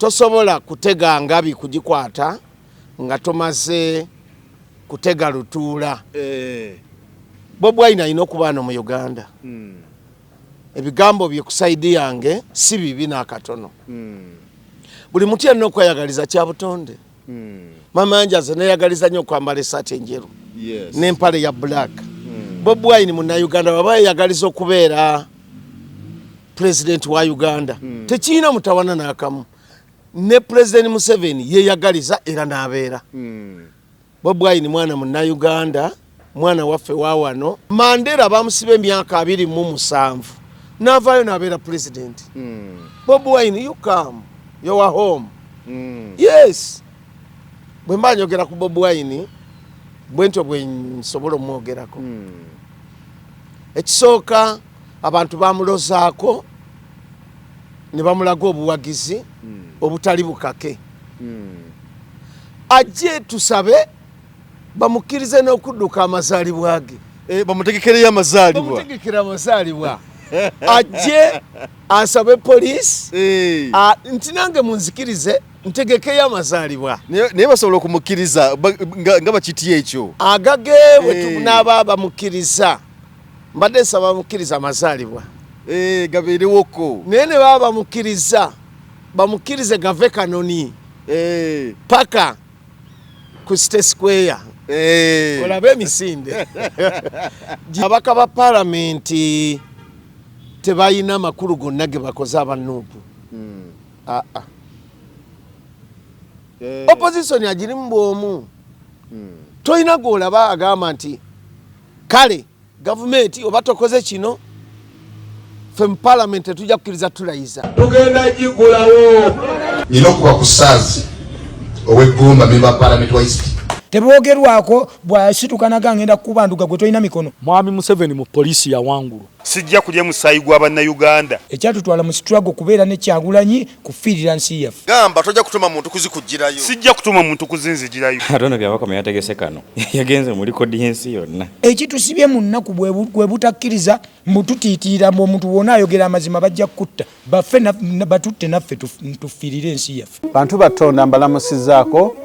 Tosobola kutega ngabi kugikwata nga tomaze kutega lutuula. Bobi Wine alina okuba wano mu Uganda. Ebigambo bye ku side yange si bibi n'akatono. Buli muntu yenna okweyagaliza kya butonde. Mama njaze neyagaliza nnyo okwambala esaati enjeru n'empale ya black. Bobi Wine munnayuganda bw'aba yeyagaliza okubeera pulezidenti wa Uganda, tekirina mutawana n'akamu. Ne Pulezidenti Museveni yeyagaliza era n'abeera. Bobi Wine mwana munnayuganda, mwana waffe wa wano. Mandela bamusiba emyaka 27 n'avaayo n'abeera pulezidenti. Bobi Wine, you come, you are home. Yes, bwe mba njogera ku Bobi Wine bwe ntyo bwe nsobola omwogerako. Ekisooka, abantu bamulozaako ne bamulaga obuwagizi obutali bukake. Ajje tusabe bamukkirize n'okudduka amazaalibwa ge. Bamutegekereyo amazaalibwa. Bamutegekere amazaalibwa, ajje asabe poliisi nti nange munzikirize ntegekeyo amazaalibwa. Naye basobola okumukkiriza nga bakitya ekyo? Agage bwe tunaaba bamukkiriza, mbadde nsaba bamukkiriza amazaalibwa. Gabeerewoko. Naye ne baba bamukkiriza, bamukkirize gave Kanoni paka ku City Square. Olabe emisinde. Ababaka ba paalamenti tebalina makulu gonna ge bakoze aba NUP. Aa, opposition agirimu bw'omu. Tolina gw'olaba agamba nti kale gavumenti oba tokoze kino, ffe mu paalamenti tetujja kukkiriza tulayiza. Tugenda gigulawo. Nina okuba ku Saazi ow'eggumba, member wa parliament wa East. Teboogerwako bw'asituka naga ngenda kukubanduga gwe tolina mikono. Mwami Museveni mu poliisi yawangulwa. Sijja kulya musaayi gwa Bannayuganda. Ekyatutwala mu struggle kubeera ne Kyagulanyi kufiirira nsi yaffe. Gamba tojja kutuma muntu kuzikugirayo. Sijja kutuma muntu kuzinzigirayo. Ate ono Byabakama yategese kano, yagenze mu likodi y'ensi yonna. Ekitusibye mu nnaku bwe butakkiriza mbu tutiitiira mbu omuntu wona ayogera amazima bajja kukutta, baffe batutte naffe tufiirire ensi yaffe. Bantu batonda mbalamusizaako,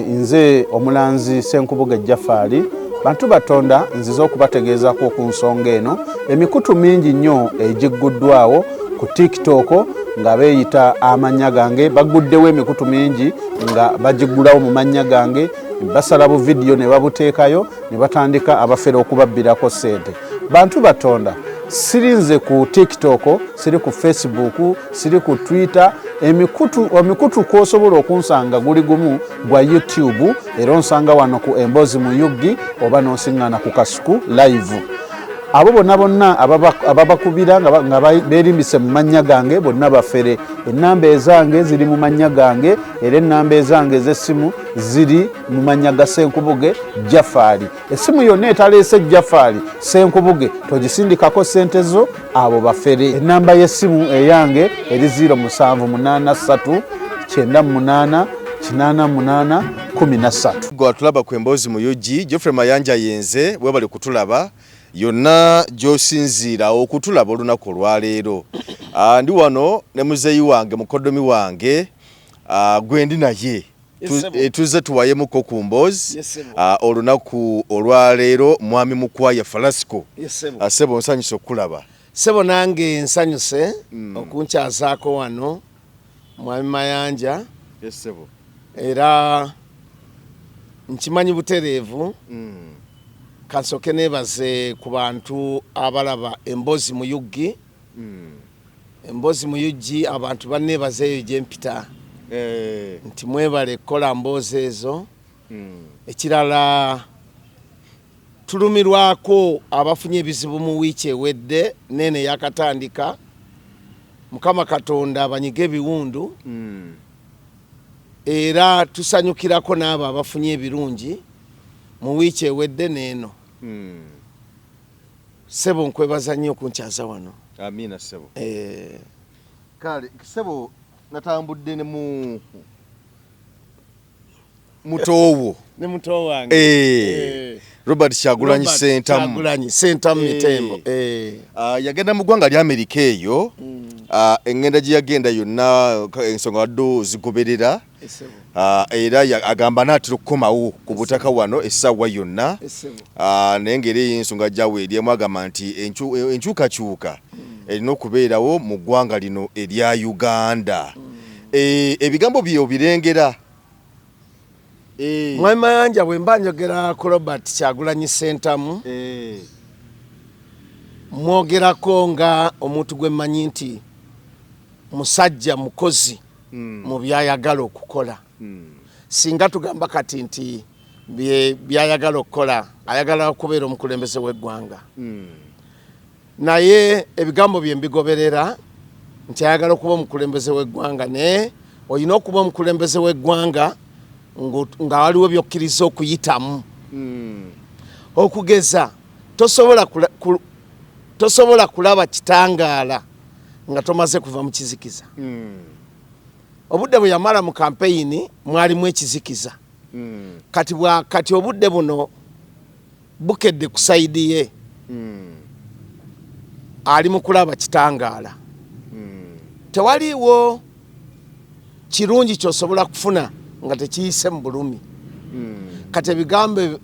nze omulanzi Ssenkubuge Jafaali. Bantu batonda nzize okubategeezaako ku nsonga eno. Emikutu mingi nnyo egigguddwawo ku TikTok nga beeyita amannya gange, baguddewo emikutu mingi nga bagiggulawo mu mannya gange, basala bu vidiyo ne babuteekayo ne batandika abafere okubabbirako ssente. Bantu batonda, siri nze ku TikTok, siri ku Facebook, siri ku Twitter. Emikutu kwosobola okunsanga guli gumu gwa YouTube, era onsanga wano ku Emboozi mu UG oba n'onsiŋŋaana ku Kasuku Live. Abo bonna bonna ababakubira nga beerimbise mu mannya gange bonna bafere. Ennamba ezange ziri mu mannya gange, era ennamba ezange ez'essimu ziri mu mannya ga Ssenkubuge Jafaali. Essimu yonna etaleese Jafaali Ssenkubuge togisindikako ssente zo, abo bafere. Ennamba y'essimu eyange eri 0783 98 88 13. Gwe atulaba ku Emboozi mu UG, Geoffrey Mayanja yenze, webale kutulaba yonna gy'osinziira okutulaba olunaku olwaleero. Ndi wano ne muzeeyi wange, mukoddomi wange, gwe ndi naye. Tuzze tuwayemuko ku mboozi olunaku olwaleero, mwami Mukwaya Falasco. Ssebo, nsanyuse okukulaba. Ssebo, nange nsanyuse okunkyazaako wano, mwami Mayanja. Ssebo. Era nkimanyi butereevu. Kansooke neebaze ku bantu abalaba Emboozi mu UG. Emboozi mu UG, abantu banneebaza eyo gye mpita nti mwebale kukola mboozi ezo. Ekirala, tulumirwako abafunye ebizibu mu wiiki ewedde neeno eyakatandika. Mukama Katonda banyiga ebiwundu. Era tusanyukirako n'abo abafunye ebirungi mu wiiki ewedde neeno. Ssebo, nkwebaza nnyo okunkyaza wano. Amiina, ssebo. Kale ssebo, natambudde ne mu mutoowo. Ne muto wange. Robert Kyagulanyi Ssentamu. Kyagulanyi Ssentamu Mitembo. Yagenda mu ggwanga lya Amerika eyo. Engenda gye yagenda yonna ensonga wadde ozigoberera. Era agamba naatera okukomawo ku butaka wano essaawa yonna. Naye ng'era ey'ensonga gyawe eri emu, agamba nti enkyukakyuka erina okubeerawo mu ggwanga lino erya Uganda. Ebigambo bye obirengera? Mwami Mayanja, bwe mba njogera ku Robert Kyagulanyi Sentamu, mwogerako nga omuntu gwe mmanyi nti musajja mukozi mu byayagala okukola. Singa tugamba kati nti byayagala okukola, ayagala okubeera omukulembeze w'eggwanga, naye ebigambo bye mbigoberera nti ayagala okuba omukulembeze w'eggwanga, naye olina okuba omukulembeze w'eggwanga nga waliwo byokkiriza okuyitamu. Okugeza, tosobola kulaba kitangaala nga tomaze kuva mu kizikiza. Obudde bwe yamala mu kampeyini mwalimu ekizikiza. Kati obudde buno bukedde ku side ye, ali mu kulaba kitangaala. Tewaliiwo kirungi kyosobola kufuna nga tekiyise mu bulumi. Kati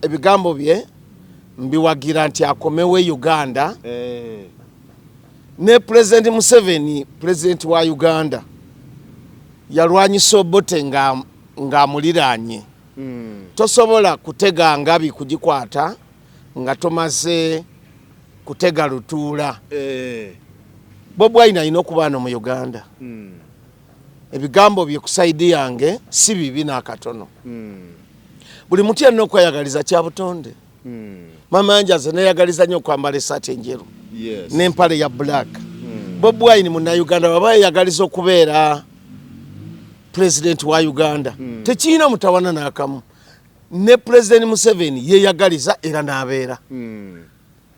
ebigambo bye mbiwagira nti akomewo e Uganda. Ne Pulezidenti Museveni, pulezidenti wa Uganda, yalwanyisa Obote ng'amuliraanye. Tosobola kutega ngabi kugikwata nga tomaze kutega lutuula. Bobi Wine alina okuba wano mu Uganda. Ebigambo bye ku side yange si bibi n'akatono. Buli muntu yenna okweyagaliza kya butonde. Mamanja, ze neyagaliza nnyo okwambala esaati enjeru n'empale ya black. Bobi Wine Munnayuganda, baba yeyagaliza okubeera pulezidenti wa Uganda, tekirina mutawana n'akamu. Ne Pulezidenti Museveni yeyagaliza era n'abeera.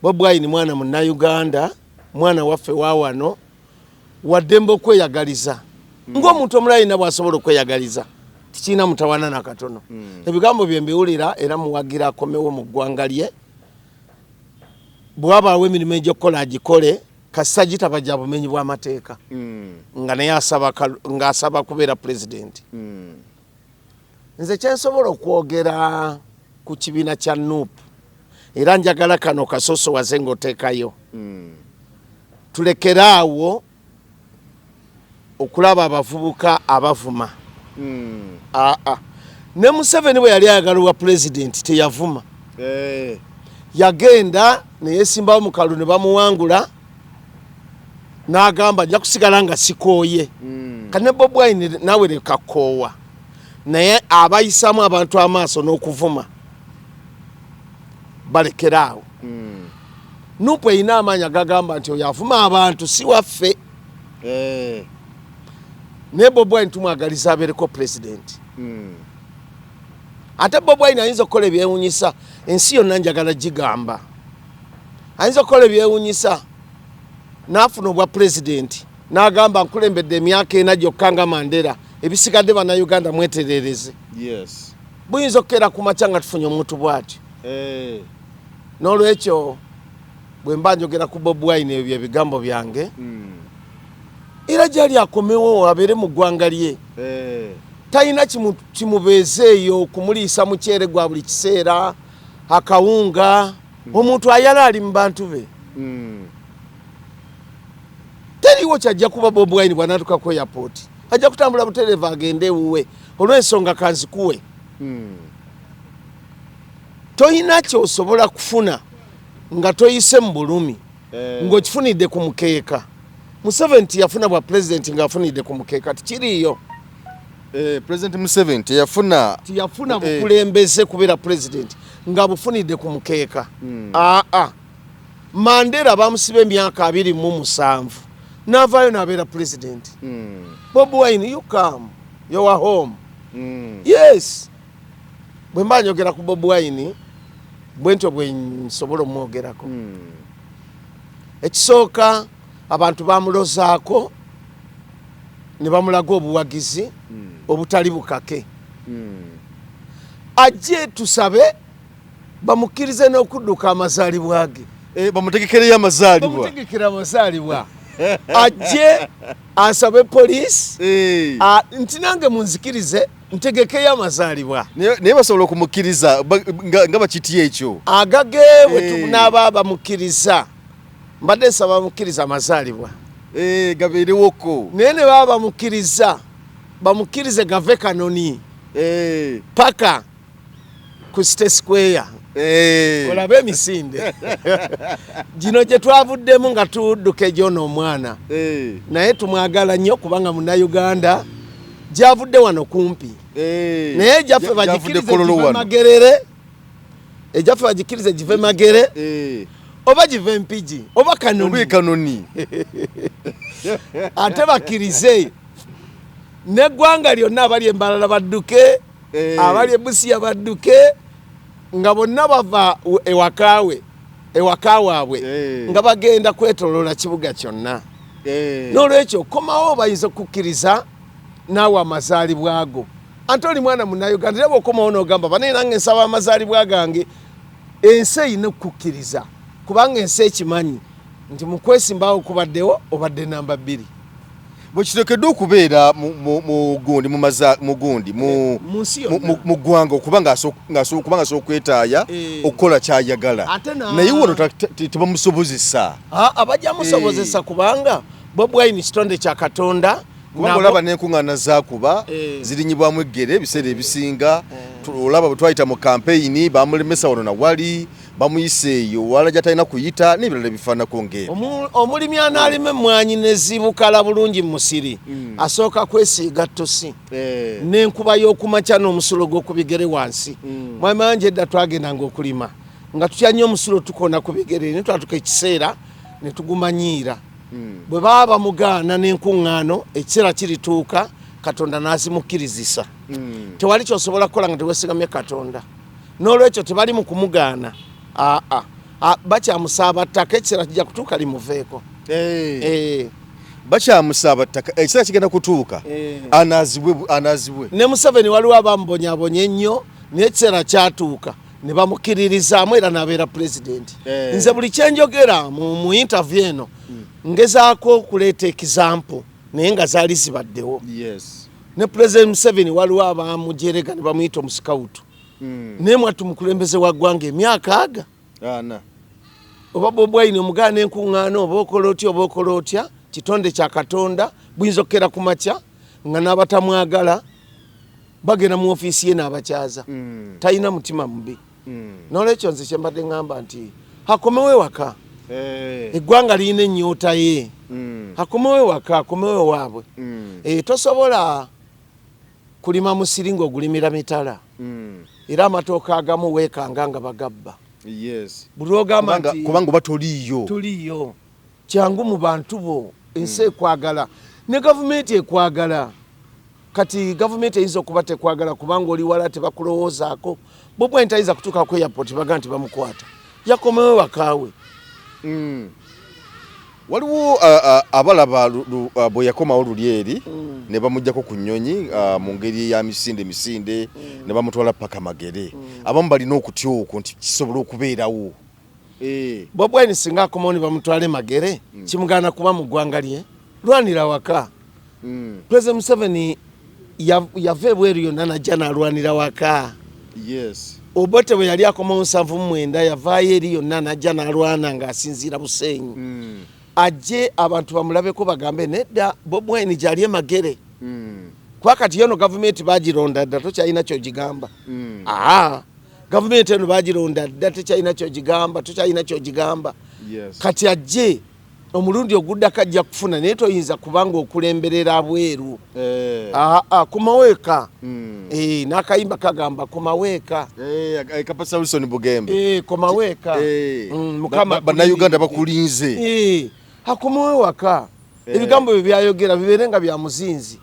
Bobi Wine mwana Munnayuganda, mwana waffe wa wano, waddembe okweyagaliza ng'omuntu omulala yenna bw'asobola okweyagaliza. Tikirina mutawana nakatono. Ebigambo bye mbiwulira era muwagira akomewo mu ggwanga lye. Bw'abaawo emirimu egy'okukola agikole, kasita gitaba gya bumenyi bw'amateeka, nga naye ng'asaba kubeera pulezidenti. Nze kyensobola okwogera ku kibiina kya NUP, era njagala kano kasosowaze ng'oteekayo, tulekere awo okulaba abavubuka abavuma. Aa, ne Museveni bwe yali ayagala obwa pulezidenti teyavuma. Yagenda neyesimbawo mu kalulu ne bamuwangula, n'agamba nja kusigala nga sikooye. Kati ne Bobi Wine naawe leka koowa, naye abayisamu abantu amaaso n'okuvuma balekere awo. NUP erina amaanyi agagamba nti oyo avuma abantu si waffe. Naye Bobi Wine tumwagaliza abeereko pulezidenti. Ate Bobi Wine ayinza okukola ebyewunyisa ensi yonna. Njagala gigamba ayinza okukola ebyewunyisa n'afuna obwa pulezidenti, n'agamba nkulembedde emyaka 4 gyokka nga Mandela, ebisigadde Bannayuganda mweterereze. Buyinza okukeera ku makya nga tufunye omuntu bw'atyo. N'olwekyo bwe mba njogera ku Bobi Wine, ebyo byebigambo byange. Era gyali akomewo abeere mu ggwanga lye. Talina kimubeezeeyo kumuliisa muceere gwa buli kiseera, akawunga. Omuntu ayala ali mu bantu be. Teriiwo kyajja kuba. Bobi Wine bw'anaatuka ku airport ajja kutambula butereevu agende ewuwe, olw'ensonga kanzikuwe. Toyina kyosobola kufuna nga toyise mu bulumi, ng'okifunidde ku mukeeka. Museveni tiyafuna bwa pulezidenti ng'afunidde ku mukeeka, tikiriiyo. President Museveni teyafuna. Tiyafuna bukulembeze kubeera pulezidenti nga bufunidde ku mukeeka. Aa, Mandela bamusiba emyaka 27 n'avaayo n'abeera pulezidenti. Bobi Wine, you come, your home. Yes, bwe mba njogera ku Bobi Wine bwe ntyo bwe nsobola omwogerako. Ekisooka, abantu bamulozaako ne bamulaga obuwagizi obutali bukake. Ajje tusabe bamukkirize n'okudduka amazaalibwa ge. Bamutegekereyo amazaalibwa. Bamutegekere amazaalibwa. Ajje asabe poliisi nti nange munzikirize ntegekeyo amazaalibwa. Naye basobola okumukkiriza nga bakitya ekyo? Agage bwe tunaaba bamukkiriza, mbadde nsaba bamukkiriza amazaalibwa gabeerewoko, naye ne baba bamukkiriza, bamukkirize gave Kanoni paka ku City Square olabe emisinde gino gye twavuddemu nga tudduka egyono omwana. Naye tumwagala nnyo kubanga Munnayuganda, gyavudde wano kumpi, naye ejaffe bagikkirize give Magerere, ejaffe bagikkirize give Magere oba give Mpigi oba Kanoni, Kanoni. Ate bakkirize n'eggwanga lyonna, abali embalala badduke, abali ebusiya badduke, nga bonna bava ewakaawe ewaka waabwe nga bagenda kwetoloola kibuga kyonna. N'olwekyo komawo, bayinza okukkiriza naawe amazaalibwa ago, ante oli mwana Munnayuganda. Era bw'okomawo n'ogamba, banaye nange nsaba amazaalibwa gange, ensi erina okukkiriza, kubanga ensi ekimanyi nti mu kwesimbawo kubaddewo obadde namba 2. Bwekiteekeddwa okubeera mu gundi mu gundi mu ggwanga, okuba ng'asobola okwetaaya okukola kyayagala, naye wano tebamusobozesa. Abajja musobozesa kubanga Bobi Wine kitonde kya Katonda. Kubanga olaba n'enkuŋŋaana zakuba zirinyibwamu eggere ebiseera ebisinga. Olaba bwe twayita mu kampeyini, bamulemesa wano nawali, bamuyise eyo wala gy'atalina kuyita n'ebirala ebifaananako ng'ebyo. Omulimi anaalima emmwanyi ne zibukala bulungi mu musiri asooka kwesiiga ttosi n'enkuba y'okumakya n'omusulo gw'oku bigere wansi. Mwami wange, edda twagendanga okulima nga tutya nnyo omusulo, tukona ku bigere, naye twatuka ekiseera ne tugumanyiira. Bwe baba bamugaana n'enkuŋŋaano, ekiseera kirituuka Katonda n'azimukkirizisa. Tewali kyosobola kukola nga teweesigamye Katonda. N'olwekyo tebali mu kumugaana, aa, bakyamusaaba ttaka, ekiseera kijja kutuuka limuveeko. Bakyamusaaba ttaka, ekiseera kigenda kutuuka anaazibwe anaazibwe. Ne Museveni waliwo abamubonyabonya ennyo, naye ekiseera kyatuuka ne bamukkiririzaamu era n'abeera pulezidenti. Nze buli kyenjogera mu interview eno ngezaako okuleeta example, naye nga zaali zibaddewo. Ne Pulezidenti Museveni waliwo abamujerega ne bamuyita omusikawutu, naye mwattu mukulembeze wa ggwanga emyaka aga. Oba Bobi Wine omugaana enkuŋŋaana, oba okola otya, oba okola otya, kitonde kya Katonda. Buyinza okukera ku makya nga n'abatamwagala bagenda mu ofiisi ye n'abakyaza. Talina mutima mubi. N'olwekyo nze kyembadde ŋŋamba nti akomewo ewaka, eggwanga lirina ennyota ye. Akomewo ewaka, akomewo ewaabwe. Tosobola kulima musiri ng'ogulimira mitala, era amatooka agamu weekanga nga bagabba. Buli lwogamba nti kubanga oba toliiyo. Toliiyo, kyangu mu bantu bo, ensi ekwagala ne gavumenti ekwagala. Kati gavumenti eyinza okuba tekwagala kubanga oli wala, tebakulowoozaako. Bobi Wine tayinza kutuuka ku airport baga nti bamukwata. Yakomewo wakaawe. Waliwo abalaba bwe yakomawo luli eri ne bamugjako ku nnyonyi mu ngeri eya misinde misinde ne bamutwala paka Magere. Abamu balina okutya okwo nti kisobola okubeerawo. Bobi Wine singa akomawo ne bamutwale Magere, kimugaana kuba mu ggwanga lye? Lwanira waka. President Museveni yava ebweru yonna najja n'alwanira waka. Obote bwe yali akomawo 79, yavaayo eri yonna najja n'alwana ng'asinziira Busenyi. Ajje abantu bamulabeko, bagambe nedda, Bobi Wine gyali e Magere. Kuba kati yono gavumenti bagironda dda, tokyalina kyogigamba. Aa, gavumenti eno bagironda dda, tekyalina kyogigamba, tokyalina kyogigamba. Kati ajje omulundi oguddako ajja kufuna, naye toyinza kubanga okulemberera bweru. Aa, komawo eka. N'akayimba kagamba komawo eka. Kapasa Wilson Bugembe. Komawo eka. Mukama Bannayuganda bakulinze. Akomawo ewaka. Ebigambo bye byayogera bibeere nga bya muzinzi.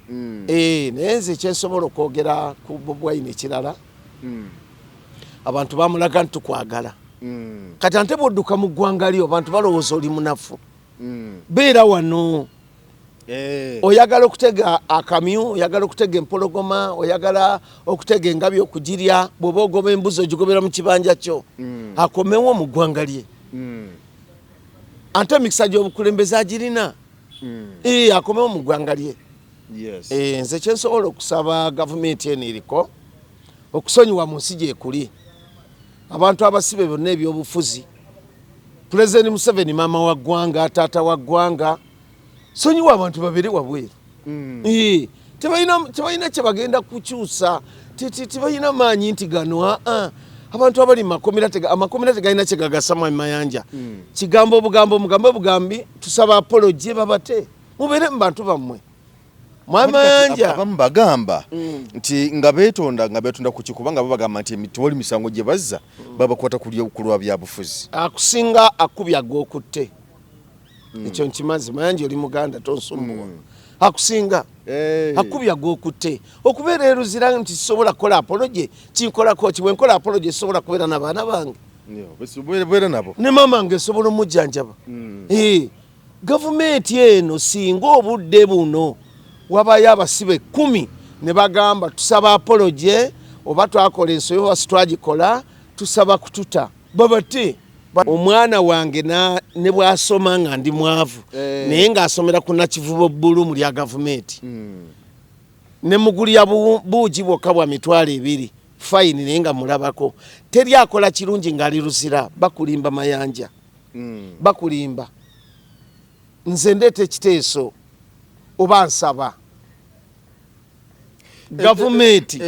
Naye nze kyensobola okwogera ku Bobi Wine ekirala, abantu bamulaga nti tukwagala. Kati ate bwodduka mu ggwanga lyo, abantu balowooza oli munafu. Beera wano. Oyagala okutega akamyu, oyagala okutega empologoma, oyagala okutega engabi okugirya, bw'oba ogoba embuzi ogigobera mu kibanja kyo. Akomewo mu ggwanga lye. Ate emikisa gy'obukulembeze agirina. Akomewo mu ggwanga lye. Nze kyensobola okusaba gavumenti eno eriko okusonyiwa mu nsi gyekuli abantu abasibe bonna ebyobufuzi. Pulezidenti Museveni maama wa ggwanga, taata wa ggwanga, sonyiwa abantu babere wabweru. Tebalina kyebagenda kukyusa, tebalina maanyi nti gano aa abantu abali mu makomera, amakomera tegalina kyegagasa. Mwami Mayanja, kigambo obugambo, mugambe obugambi, tusaba apology, babate mubeere mu bantu bammwe. Mwami Mayanja, abamu bagamba nti nga beetonda ku ki? Kubanga babagamba nti tewali misango gye bazza, babakwata ku lwa byabufuzi. Akusinga akubya gwokutte, ekyo nkimazi. Mayanja, oli muganda, tonsumbuwa. Akusinga akubya gwokutte. Okubeera eruzira nti sisobola kukola apology, kinkolako ki? Bwenkola apology sisobola kubeera n'abaana bange. Beera nabo. Ne maama nge esobola omujjanjaba. Gavumenti eno singa obudde buno wabayo abasibe 10 ne bagamba tusaba apology, oba twakola ensobi oba sitwagikola, tusaba kututa, babate. Omwana wange ne bwasoma nga ndi mwavu, naye ng'asomera ku Nakivubo Bbulu mu lya gavumenti, ne mugulya buugi bwokka bwa 20,000, fine, naye nga mulabako. Teri akola kirungi ng'ali Luzira. Bakulimba, Mayanja, bakulimba. Nze ndeeta ekiteeso oba nsaba gavumenti,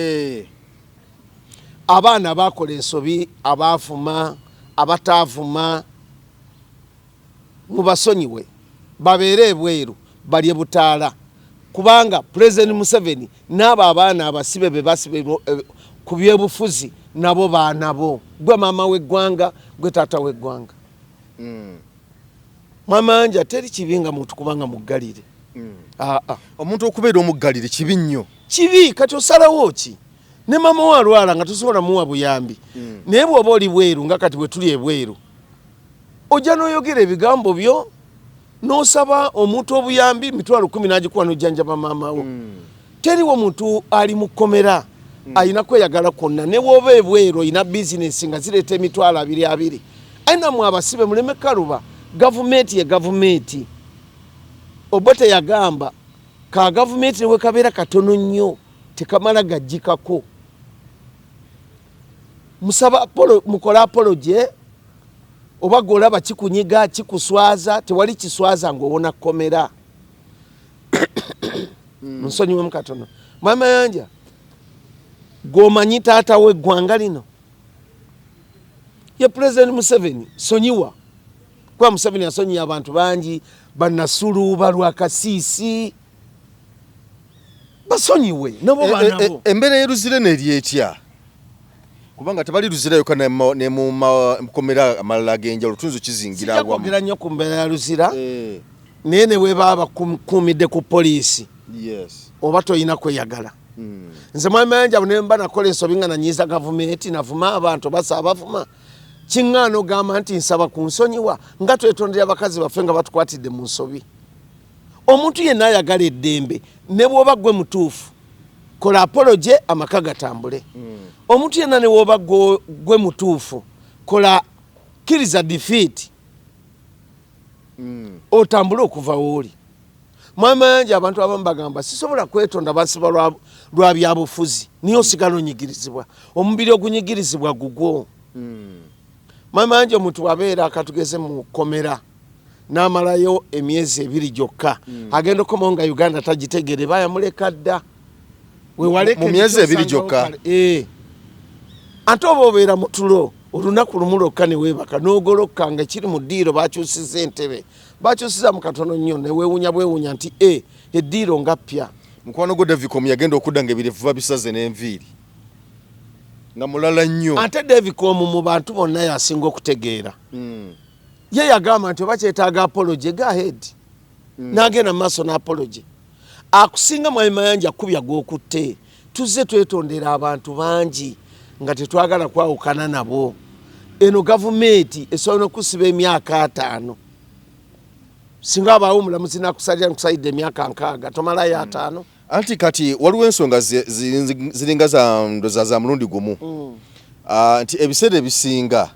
abaana bakola ensobi, abaavuma, abataavuma, mubasonyiwe babeere ebweru balye butaala, kubanga Pulezidenti Museveni n'abo abaana abasibe be basibe ku byebufuzi nabo baana bo. Gwe maama w'eggwanga, gwe taata w'eggwanga. Mwamanja, teri kibi nga muntu kubanga muggalire. Aa. Omuntu okubeera omuggalire kibi nnyo. Kibi. Kati osalawo ki ne maama wo alwala nga tosobola muwa buyambi? Naye bw'oba oli bweru nga kati bwe tuli ebweru, ojja n'oyogera ebigambo byo n'osaba omuntu obuyambi 10,000 n'agikuwa n'ojjanjaba maama wo. Teriwo muntu ali mu kkomera alina kweyagala kwonna. Ne bw'oba ebweru olina bizinesi nga zireeta 20,000, aye nammwe abasibe muleme kaluba. Gavumenti ye gavumenti. Obote yagamba ka gavumenti ne bwe kabeera katono nnyo tekamala gagikako. Musaba mukole apology oba gwolaba kikunyiga, kikuswaza. Tewali kiswaza ng'owona kkomera. Nsonyiwemu katono. Mwami Yanja, gw'omanyi taata w'eggwanga lino ye Pulezidenti Museveni, sonyiwa, kuba Museveni asonyiye abantu bangi, banasulu balwakasiisi basonyiwe nabo. Banabo. Embeera y'eruzire neeri etya? Kubanga tebali Luzira yokka, ne mu makomera amalala ag'enjawulo tuyinza okizingira Sijja awamu. kwogera nnyo ku mbeera ya Luzira, naye ne bwe baba bakuumidde ku poliisi, oba toyina kweyagala. Nze mwami Mayanja, ne mba nakola ensobi nga nanyiiza gavumenti, navuma abantu oba saabavuma, kiŋŋaana ogamba nti nsaba ku nsonyiwa, nga twetondera abakazi baffe nga batukwatidde mu nsobi. Omuntu yenna ayagala eddembe, ne bw'oba gwe mutuufu, kola apology amaka gatambule. Omuntu yenna ne bw'oba gwe mutuufu, kola kkiriza defeat, otambule okuva wooli. Mwami Mayanja, abantu abamu bagamba sisobola kwetonda, bansiba lwa byabufuzi, niye osigala onyigirizibwa. Omubiri ogunyigirizibwa gugwo. Mwami Mayanja, omuntu bwabeera akatugeze mu kkomera n'amalayo emyezi 2 gyokka, agenda okukomawo nga Uganda tagitegere, bayamuleka dda. Wewaleka Mu myezi 2 ebikyosangawo gyokka? kale. Ate oba obeera mu tulo olunaku lumu lwokka ne weebaka n'ogolokka nga ekiri mu ddiiro bakyusiza entebe, bakyusiza mu katono nnyo, ne weewunya bwewunya nti eddiiro nga ppya. Mukwano gwo Davicom yagenda okudda nga ebirevu babisaze n'enviiri, nga mulala nnyo. Ate Davicom mu bantu bonna yasinga okutegeera. Ye yagamba nti oba kyetaaga apology, go ahead, n'agenda mu maaso n'apology. Akusinga, mwami Mayanja, kubya gw'okutte. Tuzze twetondera abantu bangi nga tetwagala kwawukana nabo. Eno gavumenti esobola n'okusiba emyaka 50. Singa abaawo omulamuzi nakusalira nkusalidde emyaka 60, tomalayo 50. Anti kati waliwo ensonga ziringa za ndoza za mulundi gumu. Nti ebiseera ebisinga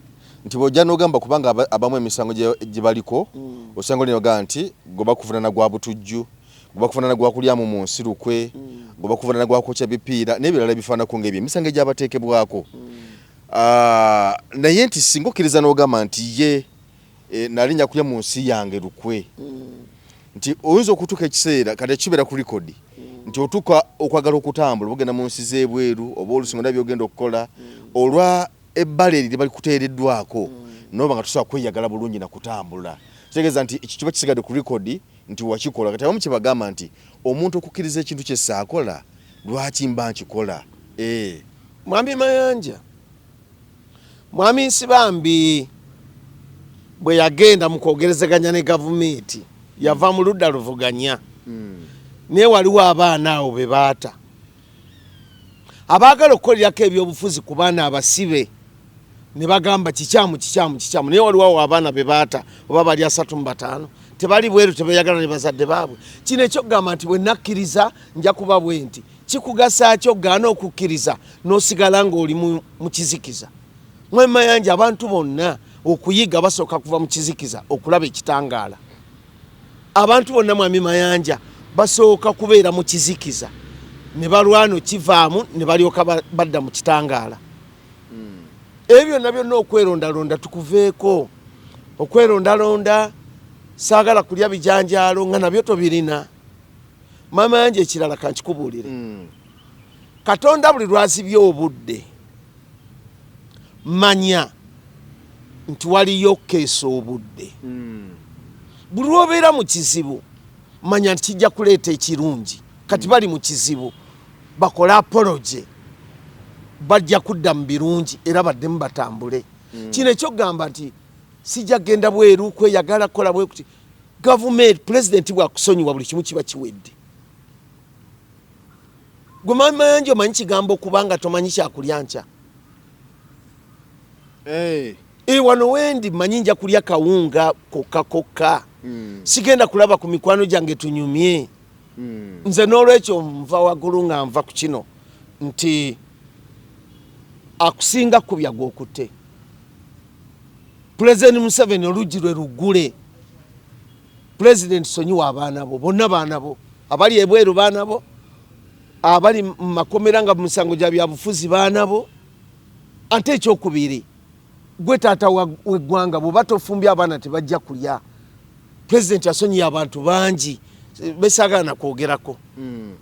Nti bw'ojja n'ogamba kubanga abamu emisango gye baliko osanga oli nogamba nti gwe bakuvunana gwa butujju, gwe bakuvunana gwa kulyamu mu nsi lukwe, gwe bakuvunana gwa kwokya bipiira n'ebirala ebifaananako ng'ebyo, emisango egyabateekebwako. Naye nti singa okkiriza n'ogamba nti ye nali nja kulya mu nsi yange lukwe, nti oyinza okutuuka ekiseera kati ekibeera ku record nti otuuka okwagala okutambula ogenda mu nsi z'ebweru oba olusingo ndabye ogenda okukola olwa ebbala eri liba likuteereddwako noba nga tosobola kweyagala bulungi na kutambula, kitegeeza nti ekyo kiba kisigadde ku record nti wakikola. Kati abamu kyebagamba nti omuntu okukkiriza ekintu kye saakola lwaki mba nkikola? Mwami Mayanja, Mwami Nsibambi bwe yagenda mu kwogerezeganya ne gavumenti yava mu ludda luvuganya, naye waliwo abaana awo be baata abaagala okukolerako ebyobufuzi ku baana abasibe ne bagamba kikyamu kikyamu kikyamu, naye waliwo awo abaana be baata oba bali 35 tebali bweru, tebeyagala ne bazadde baabwe. Kino ekyokugamba nti bwe nakkiriza nja kuba bwe nti kikugasa ki ogaana okukkiriza n'osigala ng'oli mu kizikiza? Mwami Mayanja, abantu bonna okuyiga basooka kuva mu kizikiza okulaba ekitangaala. Abantu bonna Mwami Mayanja basooka kubeera mu kizikiza ne balwana okivaamu ne balyoka badda mu kitangaala. Ebyo byonna byonna okwerondalonda tukuveeko. Okwerondalonda, saagala kulya bijanjaalo nga nabyo tobirina. Mama yange ekirala kankikubuulire. Katonda buli lwazibye obudde manya nti waliyo okukeesa obudde. Buli lw'obeera mu kizibu manya nti kijja kuleeta ekirungi. Kati bali mu kizibu bakole apology, bajja kudda mu birungi era baddemu batambule. Kino ekyokugamba nti sijja kugenda bweru kweyagala kukola bwe kuti, gavumenti pulezidenti bwakusonyiwa buli kimu kiba kiwedde. Gwe Mwami Mayanja omanyi kigambo kubanga tomanyi kyakulya nkya. Wano wendi manyi nja kulya kawunga kokka kokka. Sigenda kulaba ku mikwano gyange tunyumye. Nze n'olwekyo nva waggulu nga nva ku kino nti akusinga kubya gw'okutte. Pulezidenti Museveni oluggi lwe luggule. Pulezidenti sonyiwa abaana bo bonna, baana bo abali ebweru, baana bo abali mu makomera nga mu misango gya byabufuzi, baana bo. Ate ekyokubiri, gwe taata w'eggwanga bw'oba tofumbye abaana tebajja kulya. Pulezidenti asonyiye abantu bangi besaagala na kwogerako.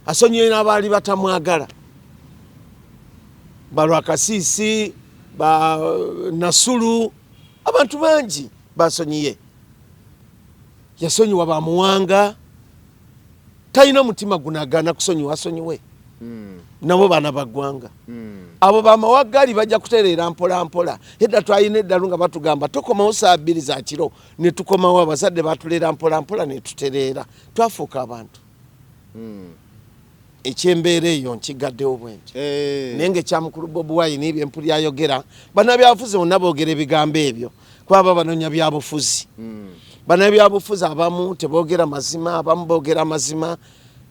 Asonyiye n'abaali batamwagala, Balwakasiisi, ba Nasulu, abantu bangi basonyiye. Yasonyiwa bamuwanga, talina mutima gunagaana kusonyiwa, asonyiwe. Nabo baana baggwanga. Abo bamawaggali bajja kutereera mpola mpola. Edda twalina eddalu nga batugamba tokomawo saa 2 za kiro, ne tukomawo. Abazadde batulera mpola mpola ne tutereera, twafuuka abantu. Ekyembeera eyo nkigaddewo bwe nti. Naye nga ekyamukulu Bobi Wine byempuli ayogera, bannabyabufuzi bonna boogera ebigambo ebyo kuba baba banoonya byabufuzi. Bannabyabufuzi abamu teboogera mazima, abamu boogera amazima,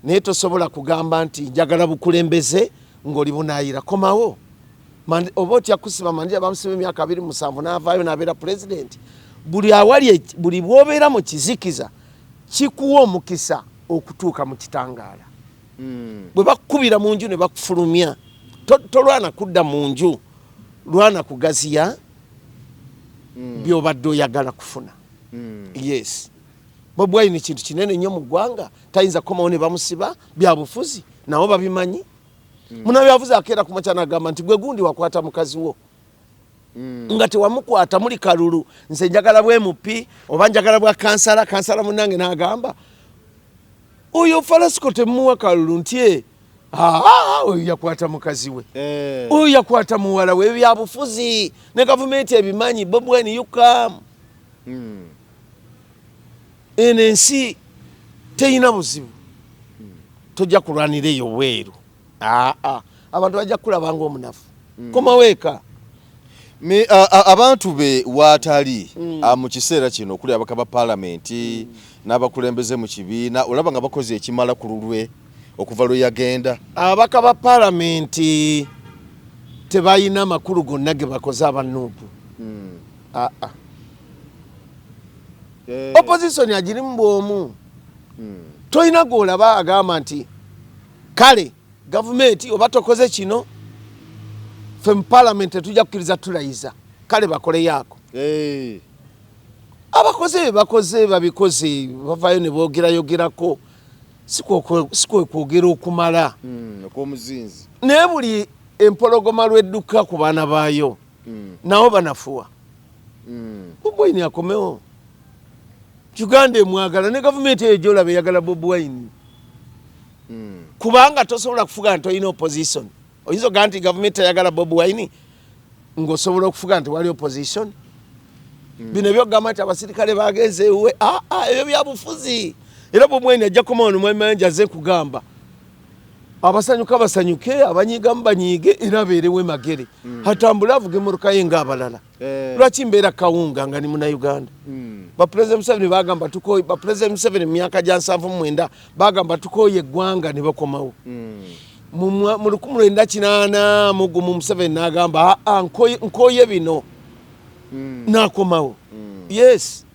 naye tosobola kugamba nti njagala bukulembeze ng'oli bunaayira. Komawo. Oba otya kusiba Mandela, bamusiba emyaka 27 n'avaayo n'abeera pulezidenti. Buli awali, buli bw'obeera mu kizikiza kikuwa omukisa okutuuka mu kitangaala. Bwe bakukubira mu nju ne bakufulumya, tolwana kudda mu nju, lwana kugaziya by'obadde oyagala kufuna. Yes, Bobi Wine kintu kinene nnyo mu ggwanga, tayinza kukomawo ne bamusiba byabufuzi, nabo babimanyi. Munabyabufuzi akeera ku makya n'agamba nti gwe gundi wakwata mukazi wo nga tewamukwata muli kalulu, nze njagala bwa MP oba njagala bwa kansala. Kansala munnange n'agamba oyo Falasiko temumuwa kalulu nti oyo yakwata mukazi we, oyo yakwata muwala we. Ebyabufuzi ne gavumenti ebimanyi. Bobi Wine, you come. Eno ensi teyina buzibu, tojja kulwanira eyo bweru. Abantu bajja kukulaba ng'omunafu. Komawo eka. Abantu be waatali mu kiseera kino okuli ababaka ba paalamenti n'abakulembeze mu kibiina, olaba nga bakoze ekimala ku lulwe okuva lwe yagenda? Ababaka ba paalamenti tebalina makulu gonna ge bakoze aba NUP. Aa, opposition agirimu bwomu. Tolina gwolaba agamba nti kale gavumenti oba tokoze kino, ffe mu parliament tetujja kukkiriza tulayiza, kale bakoleyo ako. Abakoze bye bakoze babikoze, bavayo ne boogerayogerako, si kwe kwogera okumala. Okwomuzinzi. Naye buli empologoma lwedduka ku baana baayo, nabo banafuwa. Bobi Wine akomewo, Uganda emwagala, ne gavumenti eyo gyolaba eyagala Bobi Wine, kubanga tosobola kufuga nti olina opposition. Oyinza ogamba nti gavumenti teyagala Bobi Wine ng'osobola okufuga nti wali opposition? Bino ebyokugamba nti abasirikale bagenze ewe, aa, ebyo byabufuzi. Era Bobi Wine ajja komawo nomwami aze kugamba abasanyuka basanyuke, abanyiigamu banyiige, era abeerewo emagere, atambule avuge emmotoka ye ng'abalala. Lwaki mbeera kawunga nga ni munauganda? Bapulezidenti Museveni bagamba tukoye, bapulezidenti Museveni mu myaka gya 79 bagamba tukooye eggwanga, ne bakomawo. Mu 1981 Museveni n'agamba, aa, nkooye bino, n'akomawo. Yes,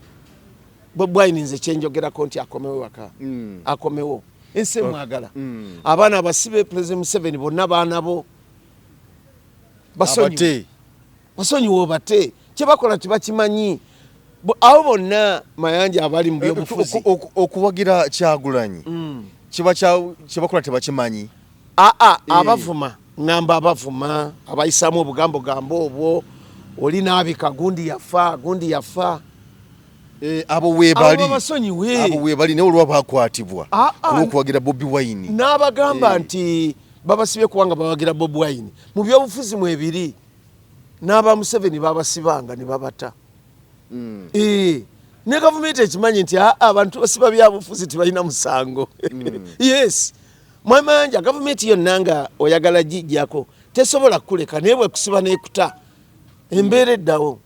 Bobi Wine nze kyenjogerako nti akomewo waka, akomewo, ensi emwagala. Abaana abasibe Pulezidenti Museveni bonna baana bo, basonyiwe. Abate. Basonyiwe obate, kyebakola tebakimanyi. Abo bonna Mayanja abali mu byobufuzi. Okuwagira Kyagulanyi kiba kyebakola tebakimanyi. Aa, abavuma, ŋŋamba abavuma, abayisaamu obugambo gambo obwo, oli naabika gundi yafa, gundi yafa. Abo weebali. Abo babasonyiwe. Abo weebali, naye olwa bakwatibwa olw'okuwagira Bobi Wine. N'abagamba nti babasibye kubanga bawagira Bobi Wine, mu byobufuzi mwebiri, n'aba Museveni babasibanga ne babata. Ne gavumenti ekimanyi nti aa, abantu basiba byabufuzi, tebalina musango. Yes, mwamayanja, gavumenti yonna nga oyagala gijjako tesobola kukuleka, naye bwekusiba nekuta embeera eddawo.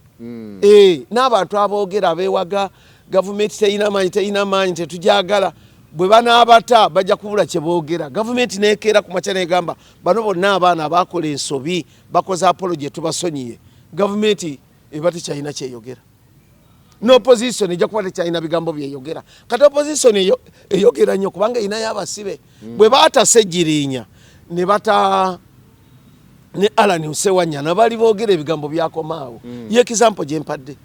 N'abantu aboogera abeewaga gavumenti terina maanyi, terina maanyi, tetujagala, bwe banaabata bajja kubula kye boogera. Gavumenti nekeera ku makya negamba bano bonna abaana abakola ensobi bakoze apology, tubasonyiye, gavumenti eba tekyalina kyeyogera, n'opposition ejja kuba tekyalina bigambo byeyogera. Kati opposition eyo eyogera nnyo kubanga erinayo abasibe. Bwe baata Segirinya ne bata ne Alan Sewanyana, bali boogera ebigambo byakomaawo. Ye example gye mpadde.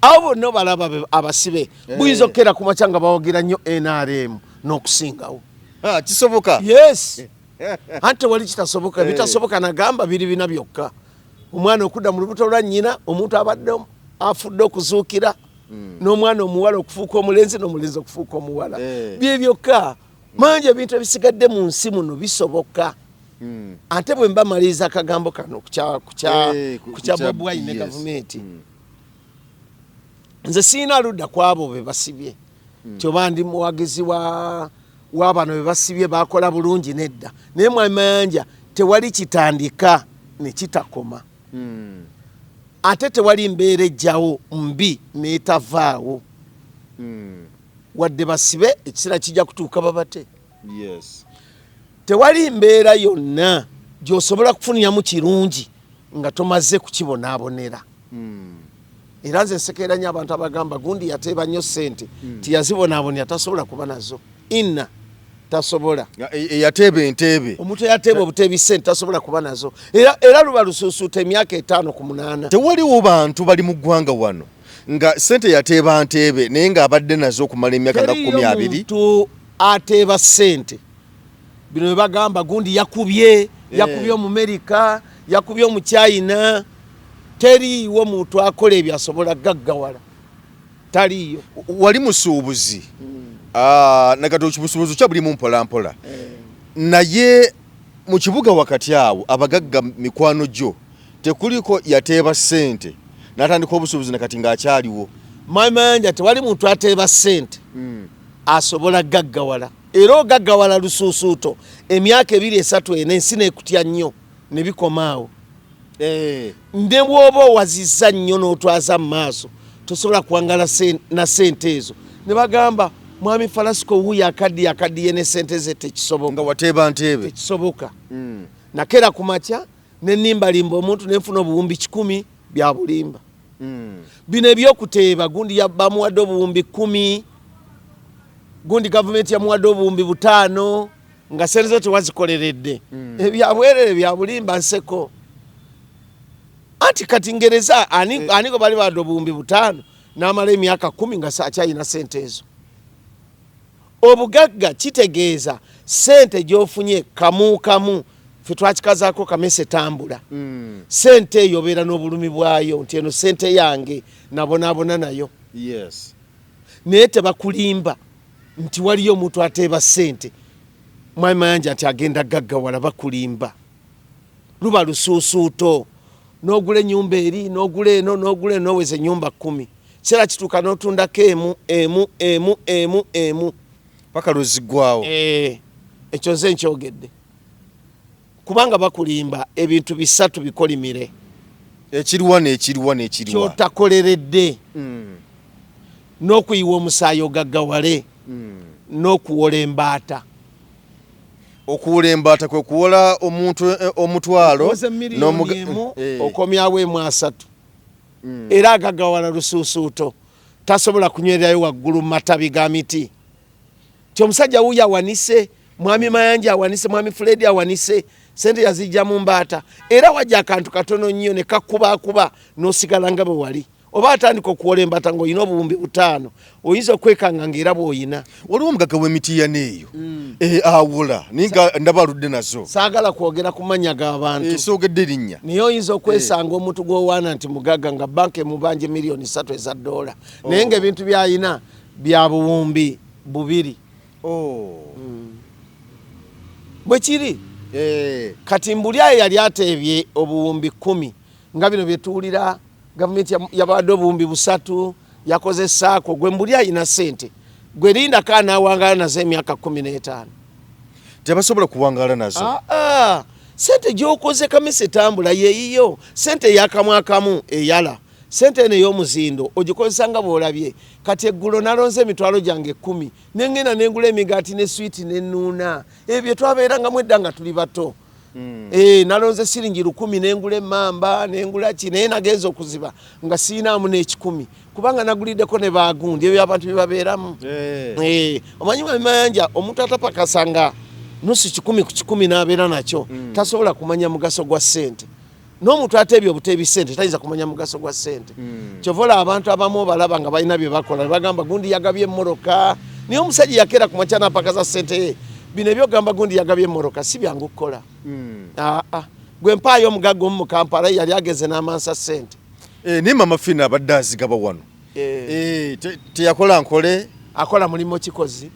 Abo bonna balaba abasibe buyinza okukeera ku makya nga bawagira nnyo NRM n'okusingawo. Ah, kisoboka. Yes, anti tewali kitasoboka. Bitasoboka nagamba biri bina byokka: omwana okudda mu lubuto lwa nnyina, omuntu abadde afudde okuzuukira, n'omwana omuwala okufuuka omulenzi, n'omulenzi okufuuka omuwala. Bye byokka mangi. Ebintu ebisigadde mu nsi muno bisoboka. Ate bwe mba maliriza akagambo kano ku kya Bobi Wine ne gavumenti, nze sirina ludda ku abo be basibye, kyoba ndi muwagizi wa bano be basibye bakola bulungi, nedda. Naye mwami Mayanja, tewali kitandika ne kitakoma, ate tewali mbeera ejjawo mbi n'etavaawo. Wadde basibe, ekiseera kijja kutuuka babate. Tewali mbeera yonna gy'osobola kufuniramu kirungi nga tomaze kukibonaabonera. Era nze nsekeera nnyo abantu abagamba gundi yateeba nnyo ssente, tiyazibonaabonera, tasobola kuba nazo, inna tasobola. Eyateeba enteebe. Omuntu eyateeba obuteebi ssente tasobola kuba nazo, era luba lusuusuuta emyaka 5 ku 8. Tewaliwo bantu bali mu ggwanga wano nga ssente yateeba nteebe, naye ng'abadde nazo okumala emyaka nga 20. Muntu ateeba ssente, bino bwe bagamba gundi yakubye, yakubye Omumerika, yakubye Omuchina, teriiwo muntu akola ebyo asobola gaggawala, taliiyo. Wali musuubuzi. Ah, nakati obusuubuzi kya bulimu mpola mpola, naye mu kibuga wakati awo abagagga mikwano gyo, tekuliko yateeba ssente n'atandika obusuubuzi nakati ng'akyaliwo? Mayanja, tewali muntu ateeba ssente asobola gaggawala. Era ogaggawala lusuusuuto emyaka 2, 3, 4, ensi nekutya nnyo ne bikomaawo. Ne bw'oba owazizza nnyo n'otwaza mu maaso, tosobola kuwangala na ssente ezo ne bagamba mwami Falasiko wuuyo akaddiye, akaddiye ne ssente ze. Tekisoboka. Nga wateeba nteebe. Tekisoboka. Nakeera ku makya ne nimbalimba omuntu nenfuna obuwumbi 100. Bya bulimba. Bino ebyokuteeba, gundi bamuwadde obuwumbi 10, gundi gavumenti yamuwadde obuwumbi 5, nga sente zo tewazikoleredde. Ebyabwerere bya bulimba, nseko. Anti kati ngereza ani, ani gwe bali bawadde obuwumbi 5 n'amala emyaka 10 nga akyalina sente ezo? Obugagga kitegeeza sente gy'ofunye kamu kamu, ffe twakikazaako kamese tambula. Sente eyo obeera n'obulumi bwayo nti eno sente yange nabonaabona nayo. Naye tebakulimba nti waliyo omuntu ateeba sente, Mwami Mayanja, nti agenda gaggawala. Bakulimba, luba lusuusuuto. N'ogula ennyumba eri, n'ogula eno, n'ogula eno, n'oweza ennyumba 10, kiseera kituuka n'otundako emu emu emu emu emu paka lweziggwawo. Eh, ekyo nze nkyogedde kubanga bakulimba. Ebintu bisatu bikolimire. Ekiriwa n'ekiriwa n'ekiriwa? Kyotakoleredde, n'okuyiwa omusaayi ogaggawale, n'okuwola embaata. Okuwola embaata kwe kuwola omuntu omutwalo Owoze miliyoni 1, okomyawo emu asatu. Era agaggawala lusuusuuto, tasobola kunywererayo waggulu mu matabi ga miti ti omusajja wuuyo awanise, Mwami Mayanja awanise, Mwami Fred awanise, sente yazijja mu mbaata. Era wajja akantu katono nnyo ne kakubakuba n'osigala nga bwe wali. Oba atandika okuwola embaata ng'olina obuwumbi 5, oyinza okwekanga ng'era bw'oyina. Waliwo omugagga w'emitiyana eyo awola, naye nga ndaba aludde nazo. Saagala kwogera ku mannya g'abantu. Soogedde erinnya. Naye oyinza okwesanga omuntu gw'owaana nti mugagga nga banka emubanja miliyoni 3 eza dola, naye ng'ebintu by'ayina bya buwumbi 2. Bwe kiri. Kati mbuli ayo yali ateebye obuwumbi 10, nga bino bye tuwulira gavumenti yabawadde obuwumbi 3, yakoze saako. Gwe mbuli ayina sente, gwe lindako anaawangala nazo emyaka 15. Tebasobola kuwangaala nazo. Ah, ah. Sente gyokoze kamese tambula yeyiyo. Sente eyakamu akamu eyala, sente eno ey'omuzindo ogikozesa nga bw'olabye. Kati eggulo nalonze emitwalo gyange 10, nengenda nengula emigaati ne swiiti nenuuna ebyo bye twabeerangamu edda nga tuli bato. Nalonze siringi 1000, nengula emmamba, nengula ki, naye nagenza okuziba nga siinaamu n'ekikumi, kubanga naguliddeko ne bagundi ebyo abantu bye babeeramu. Omanyi Mwami Mayanja, omuntu atapakasa nga nusu kikumi ku kikumi n'abeera nakyo, tasobola kumanya mugaso gwa ssente. N'omuntu ateebye obuteebi ssente tayinza kumanya mugaso gwa ssente. Kyova olaba abantu abamu obalaba nga balina bye bakola, ne bagamba gundi yagabye emmoroka, naye omusajja yakeera ku makya n'apakaza ssente ye. Bino ebyogamba gundi yagabye emmoroka si byangu kukola. Aa, gwe mpaayo omugagga omu mu Kampala yali agenze n'amansa ssente. Naye Mama Fina abadde azigaba wano. Teyakola nkole. Akola mulimu kikozi.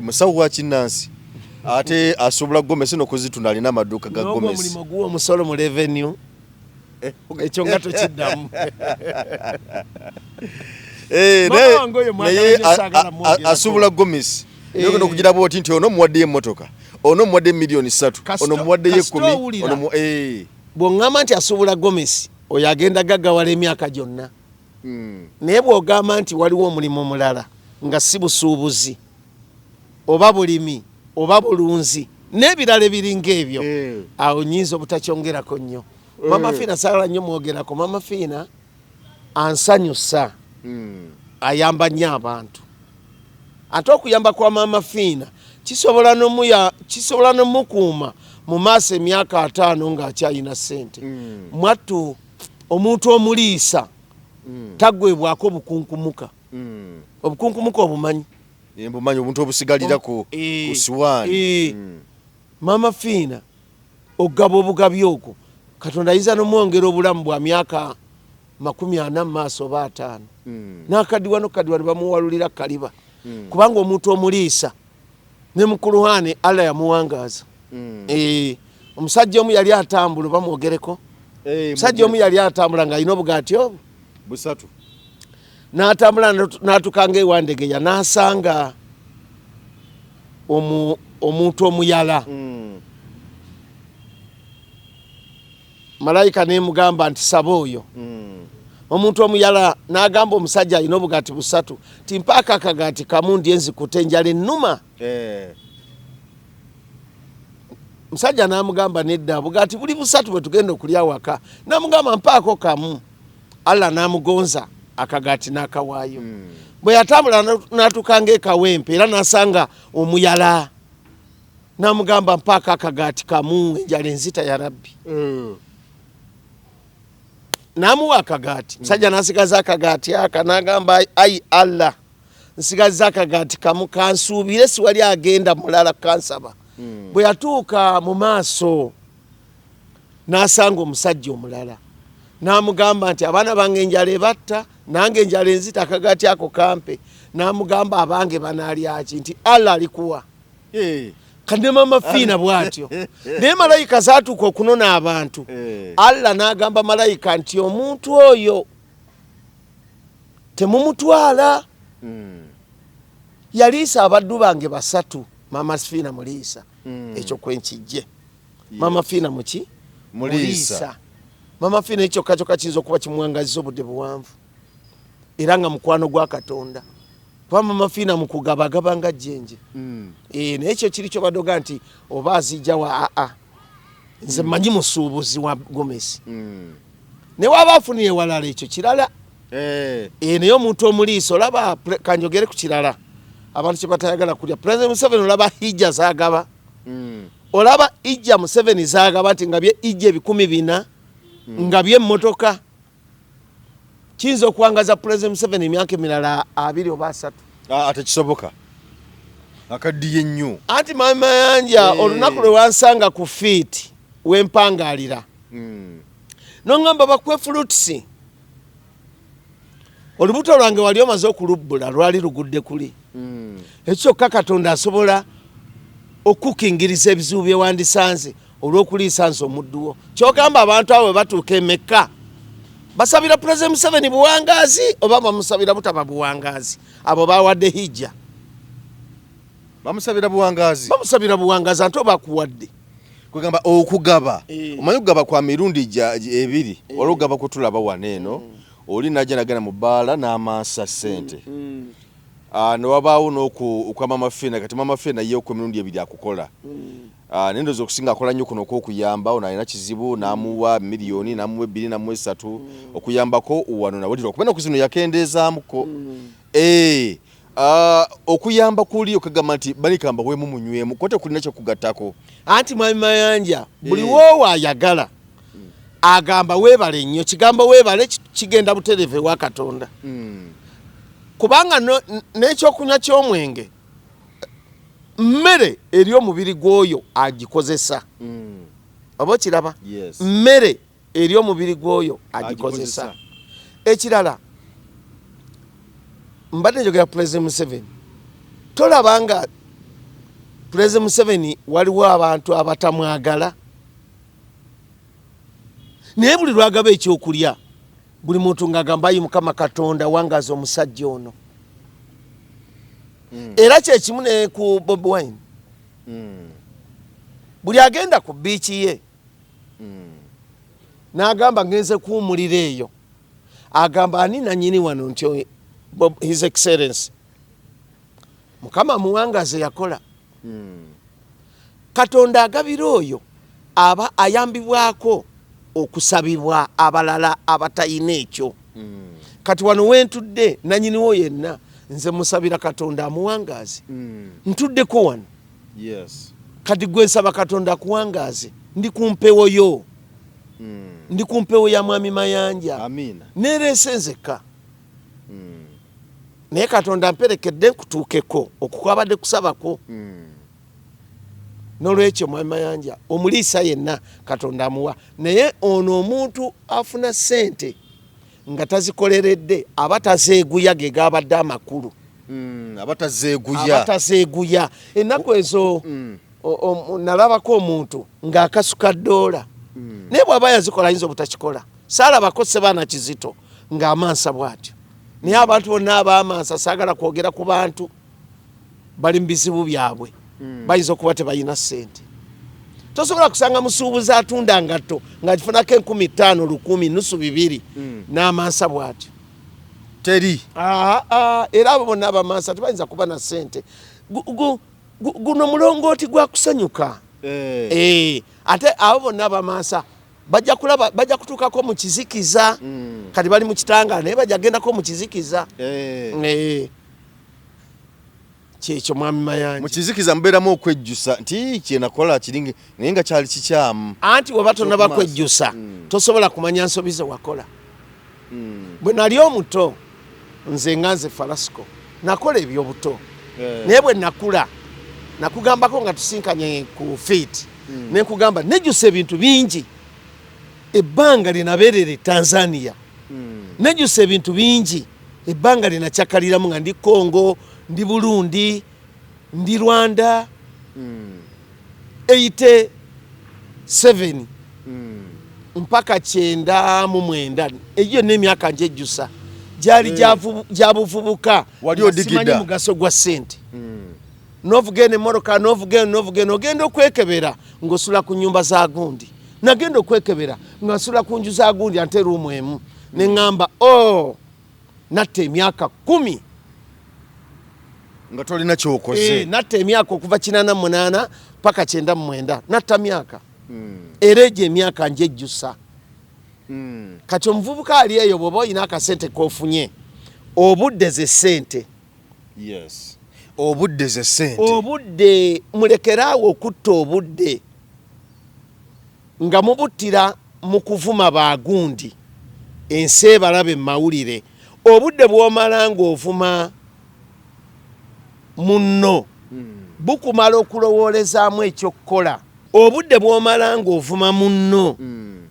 Musawo wa kinnansi, ate asobola gomesi n'okuzitunda, alina amaduuka ga n'ogwo gomesi. Omulimu guwa omusolo mu revenue, ekyo nga tokiddamu. Mama wange oyo mwagala Naye nnyo, saagala mwogerako. asuubula gomesi, naye ogenda okugira bwoti nti ono muwaddeyo emmotoka, ono muwadde miliyoni 3, ono muwaddeyo Kasita 10, owulira. ono Bw'oŋŋamba nti asuubula gomesi, oyo agenda gaggawala emyaka gyonna. Naye bw'ogamba nti waliwo omulimu omulala nga si busuubuzi oba bulimi oba bulunzi n'ebirala ebiringa ebyo, awo nyinza obutakyongerako nnyo. Mama Fiina saagala nnyo mwogerako. Mama Fiina ansanyusa, ayamba nnyo abantu, ate okuyamba kwa Maama Fiina kisobola nomukuuma mu maaso emyaka 50 ng'akyalina ssente. Mwattu omuntu omuliisa taggwebwako bukunkumuka. Obukunkumuka obumanyi? Mbumanyi, obuntu obusigalira ku siwaani. Maama Fiina okugaba obugabi okwo, Katonda ayinza nomwongera obulamu bwa myaka 40 mu maaso oba 50, n'akaddiwa nokukaddiwa ne bamuwalulira kaliba, kubanga omuntu omuliisa ne mukuluhane Allah yamuwangaaza. Omusajja omu yali atambula, oba mwogereko? Omusajja omu yali atambula ng'alina obugaati obwo busatu. N'atambula n'atukanga ewandegeya, n'asanga omuntu omuyala. Malayika nemugamba nti saba oyo. Omuntu omuyala n'agamba omusajja alina obugaati busatu ti mpaako akagaati kamu ndye nzikute, enjala ennuma. Musajja n'amugamba nedda, obugaati buli busatu bwe tugenda okulya waka. N'amugamba mpaako kamu. Allah n'amugonza akagaati n'akawaayo. Bwe yatambula n'atuuka ng'ekawempe era n'asanga omuyala, n'amugamba mpaako akagaati kamu, enjala enzita ya Rabbi. N'amuwa akagaati. Musajja n'asigaza akagaati aka n'agamba ayi Allah, nsigazza akagaati kamu kansuubire siwali agenda mulala kansaba. Bwe yatuuka mu maaso n'asanga omusajja omulala n'amugamba nti abaana bange enjala ebatta, nange enjala enzita, akagaati ako kampe. N'amugamba abange banaalyaki, nti Allah alikuwa. Kati ne Mama Fiina bw'atyo. Naye malayika zaatuuka okunona abantu, Allah n'agamba malayika nti omuntu oyo temumutwala. Yaliisa abaddu bange basatu. Mama Fiina muliisa. Ekyo kwenkijje. Mama Fiina muki? Muliisa. Mama Fiina ekyo kyokka kyokka kiyinza okuba kimuwangazisa obudde buwanvu, era nga mukwano gwa Katonda, kuba Mama Fiina mu kugabagaba nga jjenje. Naye ekyo kiri kyobadoga nti oba azijja wa aa, nze mmanyi musuubuzi wa gomesi, ne waba afuniye walala ekyo kirala. Naye omuntu omuliisa olaba, kanjogere ku kirala abantu kye batayagala kulya. President Museveni olaba hijja zagaba, olaba ijja Museveni zagaba nti nga bye ijja 4,000, nga byemmotoka, kiyinza okuwangaza President Museveni emyaka emirala 20 oba 30. Tekisoboka, akaddiye nnyo. Anti Mama Yanja, olunaku lwe wansanga ku fiiti wempangalira, noŋŋamba bakuwe fruits, olubuto lwange wali omaze okulubbula, lwali lugudde kuli. Ekyokka Katonda asobola okukingiriza ebizibu bye wandisanze olw'okuliisa nze omuddu wo. Kyogamba abantu abo bwe batuuka emekka basabira Pulezidenti Museveni buwangaazi oba bamusabira butaba buwangaazi? Abo bawadde hijja. Bamusabira buwangaazi. Bamusabira buwangaazi, ante obakuwadde. Kwegamba okugaba, omanyi okugaba kwa mirundi ebiri. Waliwo okugaba kutulaba wano eno, oli najja nagenda mu bbaala n'amansa ssente, newabaawo n'okwa Mama Fiina. Kati Mama Fiina ye okw'emirundi ebiri akukola, naye ndowooza okusinga akola nnyo kuno okw'okuyamba. Ono alina kizibu n'amuwa miliyoni, n'amuwa 2, n'amuwa 3, okuyambako wano nawulira okuba ennaku zino yakendeezaamuko. Okuyamba kuli okagamba nti balikamba weemu munywemu ko tekulina kyekugattako. Anti Mwami Mayanja, buli woowa ayagala agamba weebale nnyo, kigambo weebale kigenda butereevu ewa Katonda, kubanga n'ekyokunywa ky'omwenge mmere eri omubiri gw'oyo agikozesa. Oba okiraba? Mmere eri omubiri gw'oyo agikozesa. Ekirala, mbadde njogera Pulezidenti Museveni, tolaba nga Pulezidenti Museveni waliwo abantu abatamwagala, naye buli lwagaba ekyokulya buli muntu ng'agamba ayi Mukama Katonda wangaza omusajja ono. Era kyekimu ne ku Bobi Wine, buli agenda ku biiki ye n'agamba ngenze kuwumulira eyo, agamba ani nanyini wano, nti His Excellence, Mukama muwangaze yakola. Katonda agabira oyo aba ayambibwako okusabibwa abalala abatayina ekyo. Kati wano wentudde nanyiniwo yenna nze musabira Katonda amuwangaaze. Ntuddeko wano. Kati gwe nsaba Katonda akuwangaaze, ndi ku mpewo yo, ndi ku mpewo ya Mwami Mayanja, nereese nzekka, naye Katonda mperekedde nkutuukeko okukwabadde kusabako. N'olwekyo Mwami Mayanja, omuliisa yenna Katonda amuwa, naye ono omuntu afuna ssente nga tazikoleredde aba tazeeguya, ge gabadde amakulu. Abatazeeguya. Abatazeeguya ennaku ezo, nalabako omuntu ng'akasuka ddoola, naye bw'aba yazikola ayinza obutakikola. Saalabako Sebaana Kizito ng'amansa bw'atyo, naye abantu bonna abaamansa, saagala kwogera ku bantu bali mu bizibu byabwe, bayinza okuba tebalina ssente. Tosobola kusanga musuubuzi atunda ngatto ng'agifunako 5,000, 1,000, nusu, 2,000 n'amansa bw'atyo. Teri. Era abo bonna abamansa tebayinza kuba na ssente. Guno mulongooti gwa kusanyuka. Ate abo bonna bamansa bajja kulaba, bajja kutuukako mu kizikiza. Kati bali mu kitangaala naye bajja gendako mu kizikiza. Kyekyo mwami Mayanja. Mu kizikiza mubeeramu okwejjusa nti kyenakola kiringi naye nga kyali kikyamu. Anti weba tonaba kwejjusa tosobola kumanya nsobi ze wakola. Bwe nali omuto nze nga nze Falasiko nakola ebyobuto. Naye bwe nakula nakugambako nga tusinkanye ku fiiti ne nkugamba nejjusa ebintu bingi ebbanga lye nabeerera e Tanzania. Nejjusa ebintu bingi ebbanga lye nakyakaliramu nga ndi Congo, ndi Burundi, ndi Rwanda. 87 mpaka 99 eyo n'emyaka njejjusa gyali gya buvubuka. Wali odigida. Simanyi mugaso gwa ssente. N'ovuga eno emmotoka, n'ovuga eno, n'ovuga eno, ogenda okwekebera ng'osula ku nnyumba za gundi. Nagenda okwekebera nga nsula ku nju za gundi ate ruumu emu. Ne ŋŋamba, oh, natta emyaka 10. Nga tolina ky'okoze. Natta emyaka okuva 88 paka 99. Natta myaka. Era egyo emyaka njejjusa. Kati omuvubuka ali eyo bw'oba olina akasente k'ofunye, obudde ze ssente. Yes. Obudde ze ssente. Obudde mulekeraawo okutta obudde nga mubuttira mu kuvuma baagundi ensi ebalabe mu mawulire. Obudde bw'omala ng'ovuma munno bukumala okulowoolezaamu ekyokukola. Obudde bw'omala ng'ovuma munno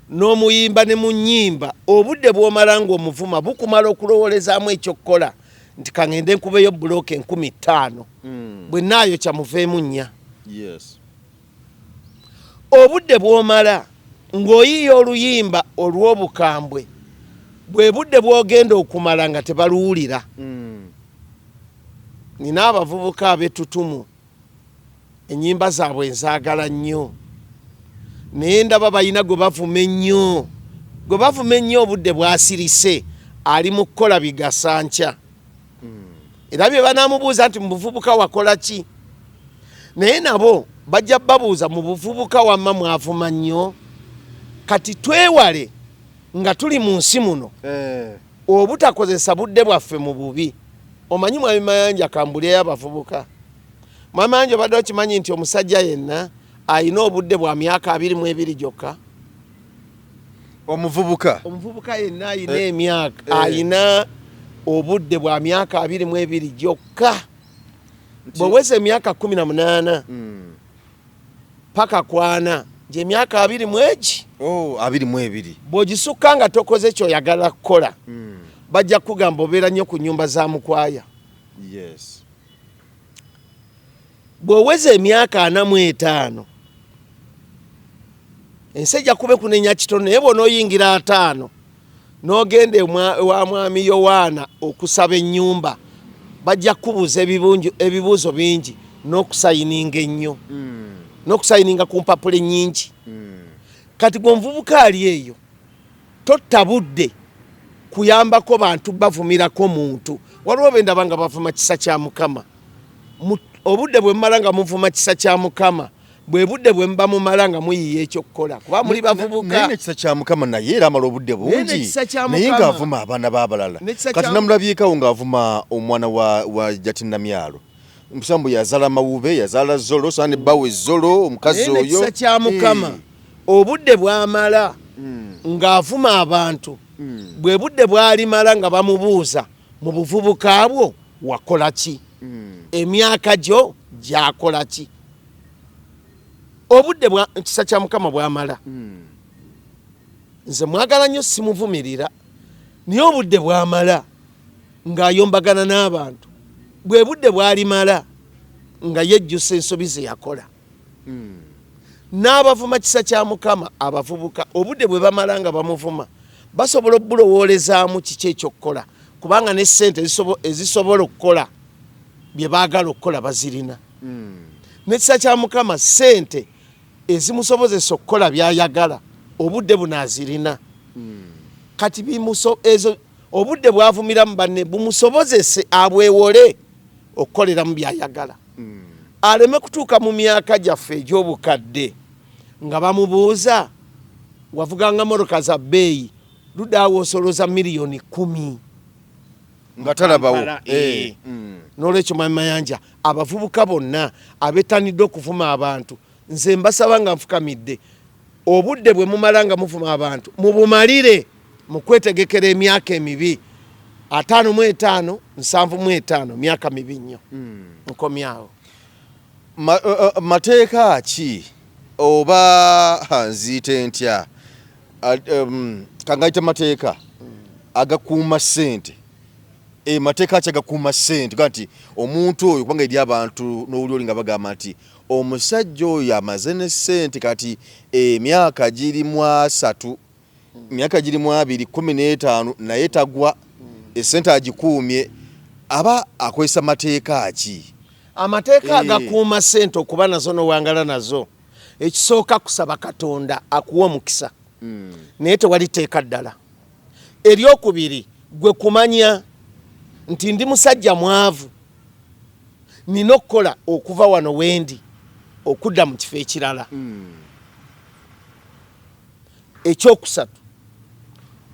n'omuyimba ne mu nnyimba, obudde bw'omala ng'omuvuma bukumala okulowoolezaamu ekyokukola nti kangende nkubeyo bulooka 5,000 bwe naayokya muveemu 4. Yes. Obudde bw'omala ng'oyiiya oluyimba olw'obukambwe bwe budde bw'ogenda okumala nga tebaluwulira. Nina abavubuka ab'ettutumu ennyimba zaabwe nzaagala nnyo naye ndaba balina gwe bavuma ennyo. Gwe bavuma ennyo obudde bw'asirise ali mu kukola bigasa nkya. Era bye banaamubuuza nti mu buvubuka wakola ki? Naye nabo bajja babuuza mu buvubuka wamma mwavuma nnyo. Kati twewale nga tuli mu nsi muno obutakozesa budde bwaffe mu bubi. Omanyi Mwami Mayanja kambulyeyo abavubuka. Mwami Mayanja obadde okimanyi nti omusajja yenna alina obudde bwa myaka 22 gyokka? Omuvubuka. Omuvubuka yenna alina emyaka alina obudde bwa myaka 22 gyokka. Bw'oweza emyaka 18 paka 40 gye myaka 21. Oh, 22. Bw'ogisukka nga tokoze ky'oyagala kukola bajja kugamba obeera nnyo ku nnyumba za mukwaya. Yes. Bw'oweza emyaka 45 ensi ejja kuba ekunenya kitono naye bw'onooyingira 50 n'ogenda ewa Mwami Yowaana okusaba ennyumba bajja kukubuuza ebibuuzo bingi n'okusayininga ennyo n'okusayininga ku mpapula ennyingi. Kati gwe omuvubuka ali eyo totta budde kuyambako bantu bavumirako muntu. Waliwo be ndaba nga bavuma kisa kya Mukama. Obudde bwe mumala nga muvuma kisa kya Mukama bwe budde bwe muba mumala nga muyiiya ekyokukola kuba muli bavubuka. Naye n'ekisa kya Mukama naye era amala obudde bungi naye ng'avuma abaana b'abalala. Kati namulabyekawo ng'avuma omwana wa Jati Namyalo. Mpusambu yazaala Mawube, yazaala Zolo, saani bbawe Zolo, omukazi oyo. N'ekisa kya Mukama obudde bw'amala ng'avuma abantu bwe budde bw'alimala nga bamubuuza mu buvubuka bwo wakola ki? Emyaka gyo gyakola ki? Obudde bwa kisa kya Mukama bw'amala. Nze mwagala nnyo simuvumirira naye obudde bw'amala ng'ayombagana n'abantu bwe budde bw'alimala nga yejjusa ensobi ze yakola. N'abavuma kisa kya Mukama abavubuka obudde bwe bamala nga bamuvuma basobola okubulowoolezaamu kiki ekyokukola kubanga ne ssente ezisobola okukola bye baagala okukola bazirina. N'ekisa kya Mukama ssente ezimusobozesa okukola by'ayagala obudde buno azirina. Kati ezo obudde bw'avumiramu banne bumusobozese abwewole okukoleramu by'ayagala. Aleme kutuuka mu myaka gyaffe egy'obukadde nga bamubuuza, wavuganga mmotoka za bbeeyi, ludda awo osoloza miliyoni 10 Nga talabawo. Kampala, eh. N'olwekyo, Mwami Mayanja, abavubuka bonna abettanidde okuvuma abantu, nze mbasaba nga nfukamidde, obudde bwe mumala nga muvuma abantu mubumalire mu kwetegekera emyaka emibi. 55, 75 myaka mibi nnyo. Nkomyawo. Mateeka ki oba nziyite ntya, kangayite mateeka agakuuma ssente? Mateeka ki agakuuma ssente? Ga nti omuntu oyo, kubanga eri abantu n'owuli oli nga bagamba nti omusajja oyo amaze ne ssente, kati emyaka giri mu 30, emyaka giri mu 20, 15, naye tagwa, essente agikuumye, aba akozesa mateeka ki? Amateeka agakuuma ssente okuba nazo n'owangala nazo, ekisooka kusaba Katonda akuwa omukisa, naye tewali teeka ddala. Eryokubiri, gwe kumanya nti ndi musajja mwavu, nina okukola okuva wano wendi okudda mu kifo ekirala. Ekyokusatu,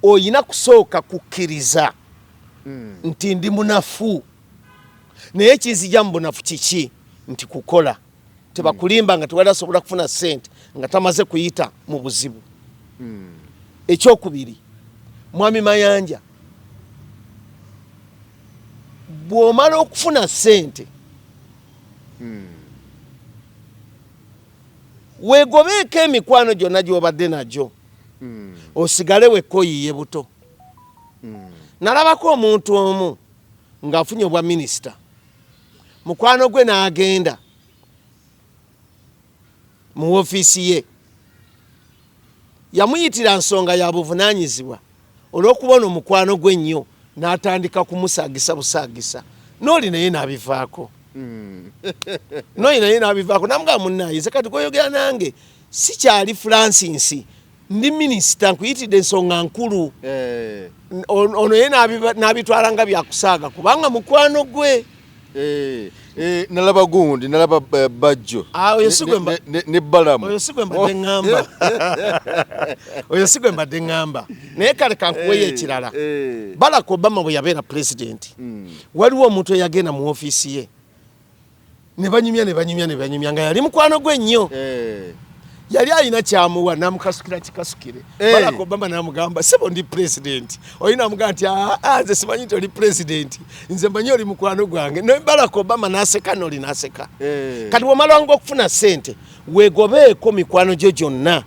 oyina kusooka kukkiriza nti ndi munafu, naye ekinzija mu bunafu kiki? Nti kukola. Tebakulimba nga tewali asobola kufuna ssente nga tamaze kuyita mu buzibu. Ekyokubiri, Mwami Mayanja, bw'omala okufuna ssente, weegobeeko emikwano gyonna gy'obadde nagyo, osigale wekka oyiye buto. Nalabako omuntu omu ng'afunye obwa minisita, mukwano gwe n'agenda mu woofiisi ye, yamuyitira nsonga ya buvunaanyizibwa. Olw'okuba ono mukwano gwe nnyo, n'atandika kumusaagisa busaagisa, n'oli naye n'abivaako, n'oli naye n'abivaako, namugamba, "Munnaye, nze kati gweyogera nange sikyali Francis, ndi minisita, nkuyitidde ensonga nkulu." Ono ye n'abitwala nga byakusaaga kubanga mukwano gwe. Nalaba gundi, nalaba Bajjo Ah, oyo si gwe ne Balamu. Oyo si gwe mbadde ŋŋamba, oyo si gwe mbadde ŋŋamba, naye kale kankuweyo ekirala. Barack Obama bwe yabeera pulezidenti, waliwo omuntu eyagenda mu ofiisi ye ne banyumya, ne banyumya, ne banyumya, nga yali mukwano gwe nnyo. Yali alina kyamuwa, namukasukira kikasukire. Barack Obama namugamba, "Sebo, ndi pulezidenti." Oyi namugamba nti, "Aa, nze simanyi nti oli pulezidenti, nze manyi oli mukwano gwange." Ne Barack Obama naseka, noli naseka. Kati bwomalanga okufuna sente, wegobeeko mikwano gyo gyonna,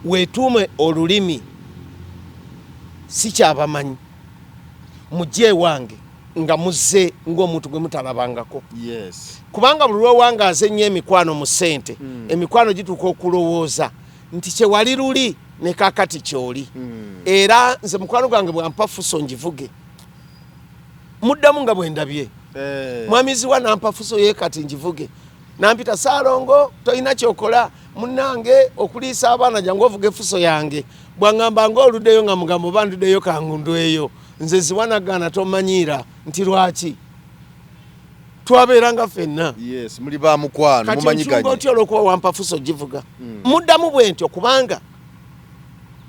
wetuume olulimi si kyabamanyi, mujje ewange nga muzze ng'omuntu gwe mutalabangako. Kubanga buli lwowangaaza ennyo emikwano mu ssente, emikwano gituuka okulowooza nti kyewali luli ne kakati kyoli. Era nze mukwano gwange bwampa fuso ngivuge, muddamu nga bwe ndabye. Mwamiziwa nampa fuso ye kati ngivuge, nampita, "Saalongo, tolina kyokola munnange okuliisa abaana, jangu ovuga efuso yange." Bwaŋŋamba ngaoluddeyo, nga mugamba oba nduddeyo, kangundweyo nze ziwanagaana, tomanyiira nti lwaki twabeeranga ffenna. Yes, muli ba mukwano. Kati mumanyiganye. Nkyunga otya olwokuba wampa fuso givuga? Muddamu bwe ntyo kubanga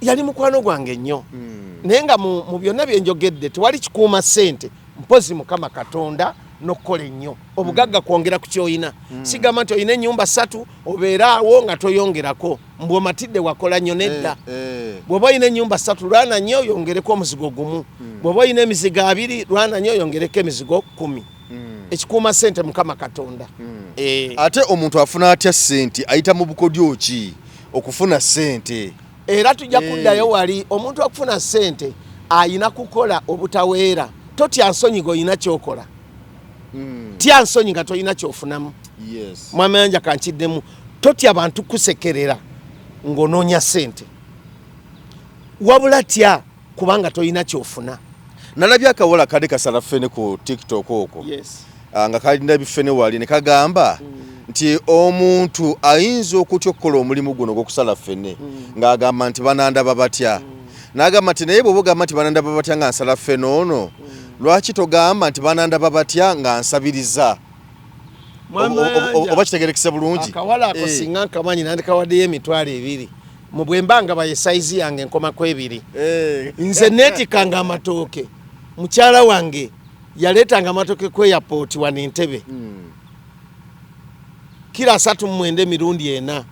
yali mukwano gwange nnyo. Naye nga mu byonna bye njogedde tewali kikuuma ssente mpozi Mukama Katonda n'okukola ennyo. Obugagga kwongera ku kyoyina. Sigamba nti olina ennyumba ssatu obeere awo nga toyongerako, mbw'omatidde wakola nnyo, nedda. Bw'oba olina ennyumba ssatu, lwana nnyo oyongereko omuzigo gumu. Bw'oba olina emizigo 20, lwana nnyo oyongereko emizigo 10. Ekikuuma ssente Mukama Katonda. Ate omuntu afuna atya ssente? Ayita mu bukodyo ki okufuna ssente? Era tujja kuddayo wali. Omuntu okufuna ssente ayina kukola obutaweera. Totya nsonyi ng'olina kyokola, tya nsonyi nga tolina kyofunamu. Mwami Mayanja, kankiddemu, totya bantu kusekerera ng'onoonya ssente, wabula tya kubanga tolina kyofuna. Nalabye akawala kali kasala ffene ku TikTok okwo. Ah, nga kalina bifene wali ne kagamba nti omuntu ayinza okutya okukola omulimu guno ogw'okusala ffene, ng'agamba nti banandaba batya? N'agamba nti naye bw'oba ogamba nti banandaba batya nga nsala ffene ono, lwaki togamba nti banandaba batya nga nsabiriza? Oba kitegerekese bulungi. Akawala ako singa nkamanyi nandikawaddeyo 20,000. Mu bwe mba nga baye sayizi yange nkomako 2. Nze neetikanga amatooke. Mukyala wange yaleetanga amatooke ku airport wano Entebbe. Kilo 39 emirundi 4.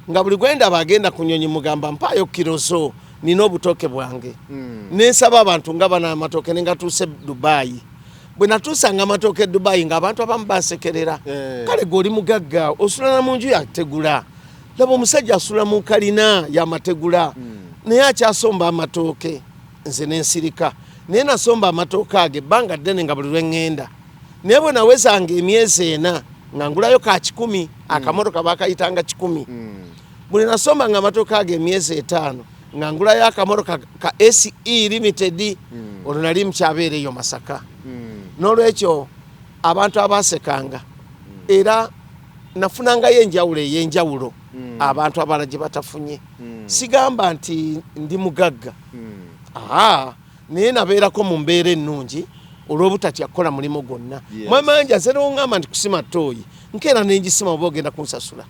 Nga buli gwe ndaba agenda ku nnyonyi mugamba mpaayo kilo zo, nina obutooke bwange. Nensaba abantu nga bano amatooke ne ngatuuse Dubai. Bwe natuusanga amatooke e Dubai ng'abantu abamu bansekerera. Kale gwe oli mugagga osula na mu nju yategula. Laba omusajja asula mu kalina y'amategula. Naye akyasomba amatooke nze nensirika. Naye nasomba amatooke ago ebbanga ddene nga buli lwe ŋŋenda. Naye bwe nawezanga emyezi 4 nga ngulayo ka 100, akamotoka baakayitanga 100. Buli nasombanga amatooke ago emyezi 5 nga ngulayo akamotoka ka SE Limited. Olwo nali mukyabeera eyo Masaka. N'olwekyo abantu abaasekanga era nafunangayo enjawulo ey'enjawulo abantu abalala gye batafunye. Sigamba nti ndi mugagga. Naye nabeerako mu mbeera ennungi olw'obutatya kukola mulimu gwonna. Mwamanja nze n'oŋŋamba nti kusima ttooyi nkeera ne ngisima oba ogenda kunsasula.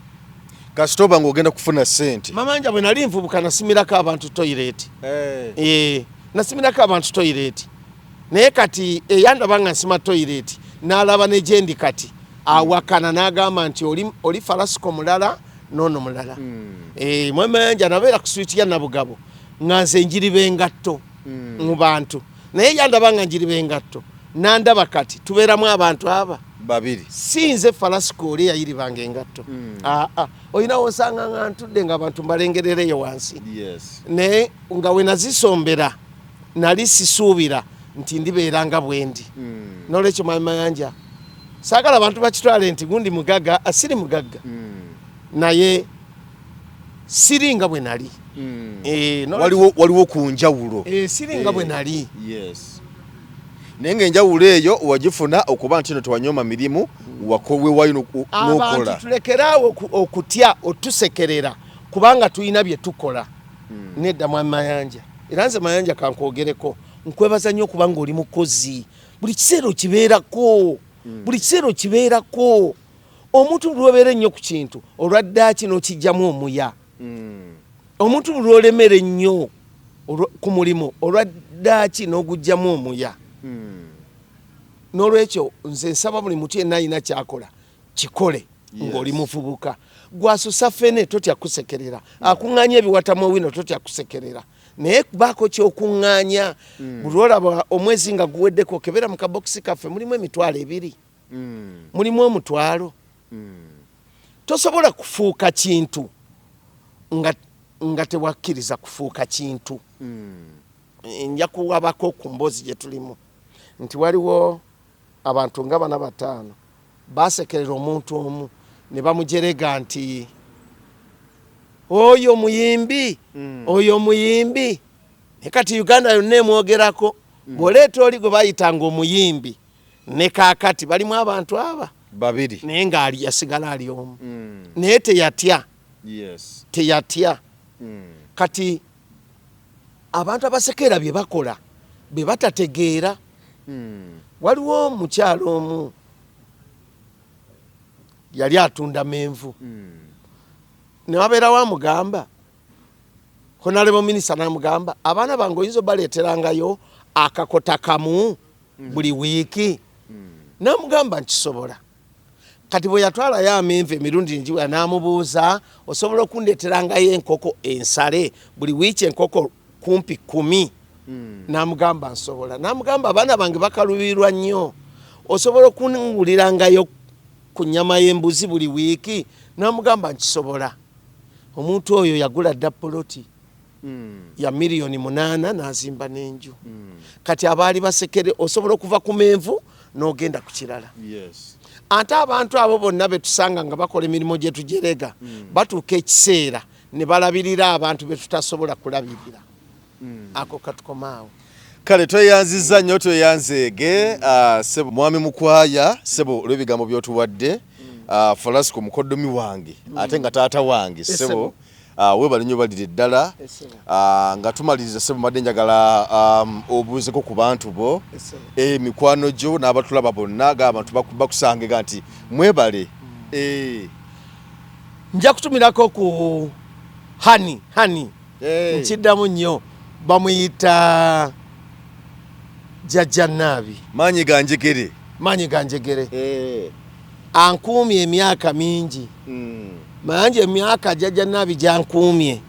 Kasita oba ng'ogenda kufuna ssente. Mamanja bwe nali nvubuka nasimirako abantu toyireti. Nasimirako abantu toyireti. Naye kati eyandaba nga nsima toyireti n'alaba ne gye ndi kati awakana n'agamba nti oli falasiko mulala n'ono mulala. Mwamanja nabeera ku switi ya Nabugabo nga nze njiriba engatto mu bantu. Naye yandaba nga njiriba engatto n'andaba kati tubeeramu abantu aba babiri. Si nze falasiko oli eyayiribanga engatto. Olina w'osanga nga ntudde ng'abantu mbalengerereyo wansi. Naye nga we nazisombera nali sisuubira nti ndibeera nga bwe ndi. N'olwekyo Mwami Mayanja saagala abantu bakitwale nti gundi mugagga, siri mugagga. Naye siri nga bwe nali. Waliwo ku njawulo. Siri nga bwe nali. Naye ng'enjawulo eyo wagifuna okuba nti no tewanyoma mirimu wewayo n'okola. Abantu tulekeraawo okutya otusekerera kubanga tulina bye tukola. Nedda Mwami Mayanja. Era nze Mayanja kankwogereko nkwebaza nnyo kubanga oli mukozi. Buli kiseera okibeerako. Buli kiseera okibeerako. Omuntu lw'obeera ennyo ku kintu olwaddaaki n'okijjamu omuya. Omuntu lw'olemera ennyo ku mulimu olwaddaaki n'ogujjamu omuya. N'olwekyo nze nsaba buli muntu yenna alina ky'akola kikole ng'oli muvubuka. Gw'asusa ffene totya kusekerera. Akuŋŋaanya ebiwatamu owino totya kusekerera. Naye baako ky'okuŋŋaanya. Buli lw'olaba omwezi nga guweddeko kebera mu kabokisi kaffe mulimu 20,000. Mulimu 1,000. Tosobola kufuuka kintu nga tewakkiriza kufuuka kintu. Nja kuwabako ku mboozi gye tulimu nti waliwo abantu nga 4 5 baasekerera omuntu omu ne bamujerega nti oyo muyimbi, oyo muyimbi. Naye kati Uganda yonna emwogerako. Bw'oleeta oli gwe bayitanga omuyimbi ne kaakati balimu abantu aba babiri, naye ng'ali yasigala ali omu. Naye teyatya. Teyatya. Kati abantu abasekeera bye bakola bye batategeera. Waliwo omukyalo omu yali atunda menvu. Ne wabeerawo amugamba, Honorable Minister n'amugamba, abaana bange oyinza obaleeterangayo akakota kamu buli wiiki. N'amugamba nkisobola. Kati bwe yatwalayo amenvu emirundi ngiwa n'amubuuza, osobola okundeeterangayo enkoko ensale buli wiiki enkoko kumpi 10? N'amugamba nsobola. N'amugamba abaana bange bakaluubirwa nnyo, osobola okungulirangayo ku nnyama y'embuzi buli wiiki? N'amugamba nkisobola. Omuntu oyo yagula dda poloti ya 8,000,000 n'azimba n'enju. Kati abaali basekere osobola okuva ku menvu n'ogenda ku kirala. Ate abantu abo bonna be tusanga nga bakola emirimu gye tujerega, batuuka ekiseera ne balabirira abantu be tutasobola kulabirira. Ako katukomaawo. Kale tweyanzizza nnyo, tweyanzeege ssebo Mwami Mukwaya, ssebo olw'ebigambo by'otuwadde. Falasiko mukoddomi wange ate nga taata wange ssebo. Weebale nnyo balire ddala. Nga tumaliriza ssebo, mbadde njagala obuuzeko ku bantu bo, emikwano gyo n'abatulaba bonna, g'abantu bakusangega nti mwebale. Nja kutumirako ku hani hani. Nkiddamu nnyo, bamuyita Jjajja Naabi. Maanyi ga njegere. Maanyi ga njegere. Ankuumye emyaka mingi. Mangi emyaka Jjajja Naabi gyankuumye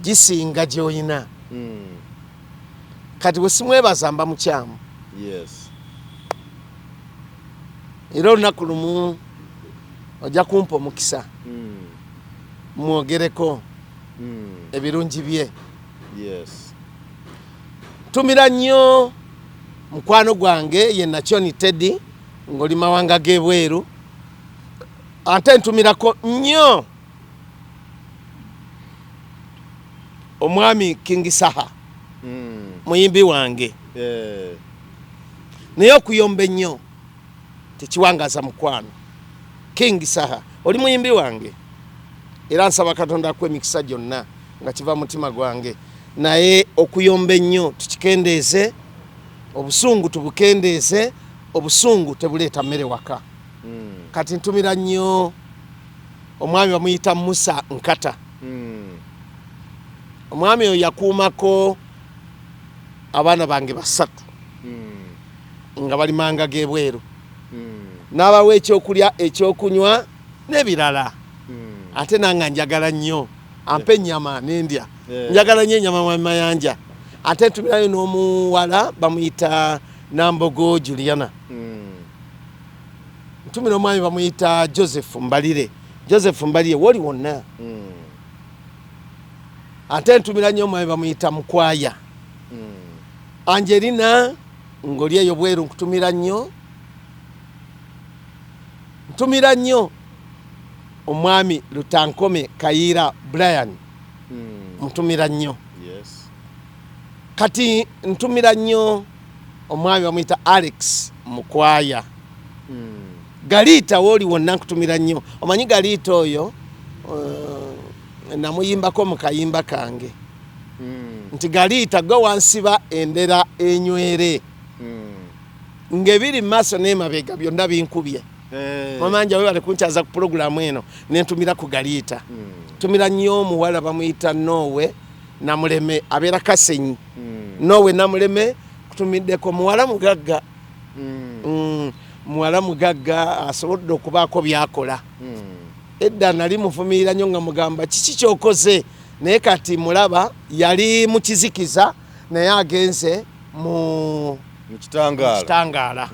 gisinga gy'olina. Kati bwe simwebaza mba mukyamu. Era olunaku lumu ojja kumpa omukisa mwogereko ebirungi bye. Ntumira nnyo mukwano gwange ye Nakyoni Teddy ng'oli mawanga g'ebweru, ate ntumirako nnyo omwami King Saha, muyimbi wange. Naye okuyomba ennyo tekiwangaza mukwano. King Saha oli muyimbi wange era nsaba Katonda akuwe emikisa gyonna nga kiva mutima gwange, naye okuyomba ennyo tukikendeeze, obusungu tubukendeeze, obusungu tebuleeta mmere waka. Kati ntumira nnyo omwami bamuyita Musa Nkata. Omwami oyo yakuumako abaana bange basatu nga bali manga g'ebweru, n'abawa ekyokulya, ekyokunywa n'ebirala. Ate nanga njagala nnyo ampe ennyama nendya. Njagala nnyo ennyama mwami Mayanja. Ate ntumirayo n'omuwala bamuyita Nambogo Juliana. Ntumira omwami bamuyita Joseph Mbalire. Joseph Mbalire woli wonna. Ate ntumira nnyo omwami bamuyita Mukwaya. Angelina ng'oli eyo bweru nkutumira nnyo. Ntumira nnyo omwami Lutankome Kayiira Brian. Ntumira nnyo. Kati ntumira nnyo omwami bamuyita Alex Mukwaya. Galiita wooli wonna nkutumira nnyo. Omanyi Galiita oyo namuyimbako mu kayimba kange nti Galiita gwe wansiba endera enywere ng'ebiri mu maaso n'emabega byonna binkubye. Mamanja webale kunkyaza ku pulogulaamu eno nentumira ku Galiita. Ntumira nnyo omuwala bamuyita Nowe Namuleme, abeera Kasenyi. Nowe Namuleme kutumiddeko, muwala mugagga. Muwala mugagga asobodde okubaako byakola. Edda nali muvumirira nnyo nga mugamba kiki kyokoze, naye kati mulaba yali mu kizikiza naye agenze mu kitangaala.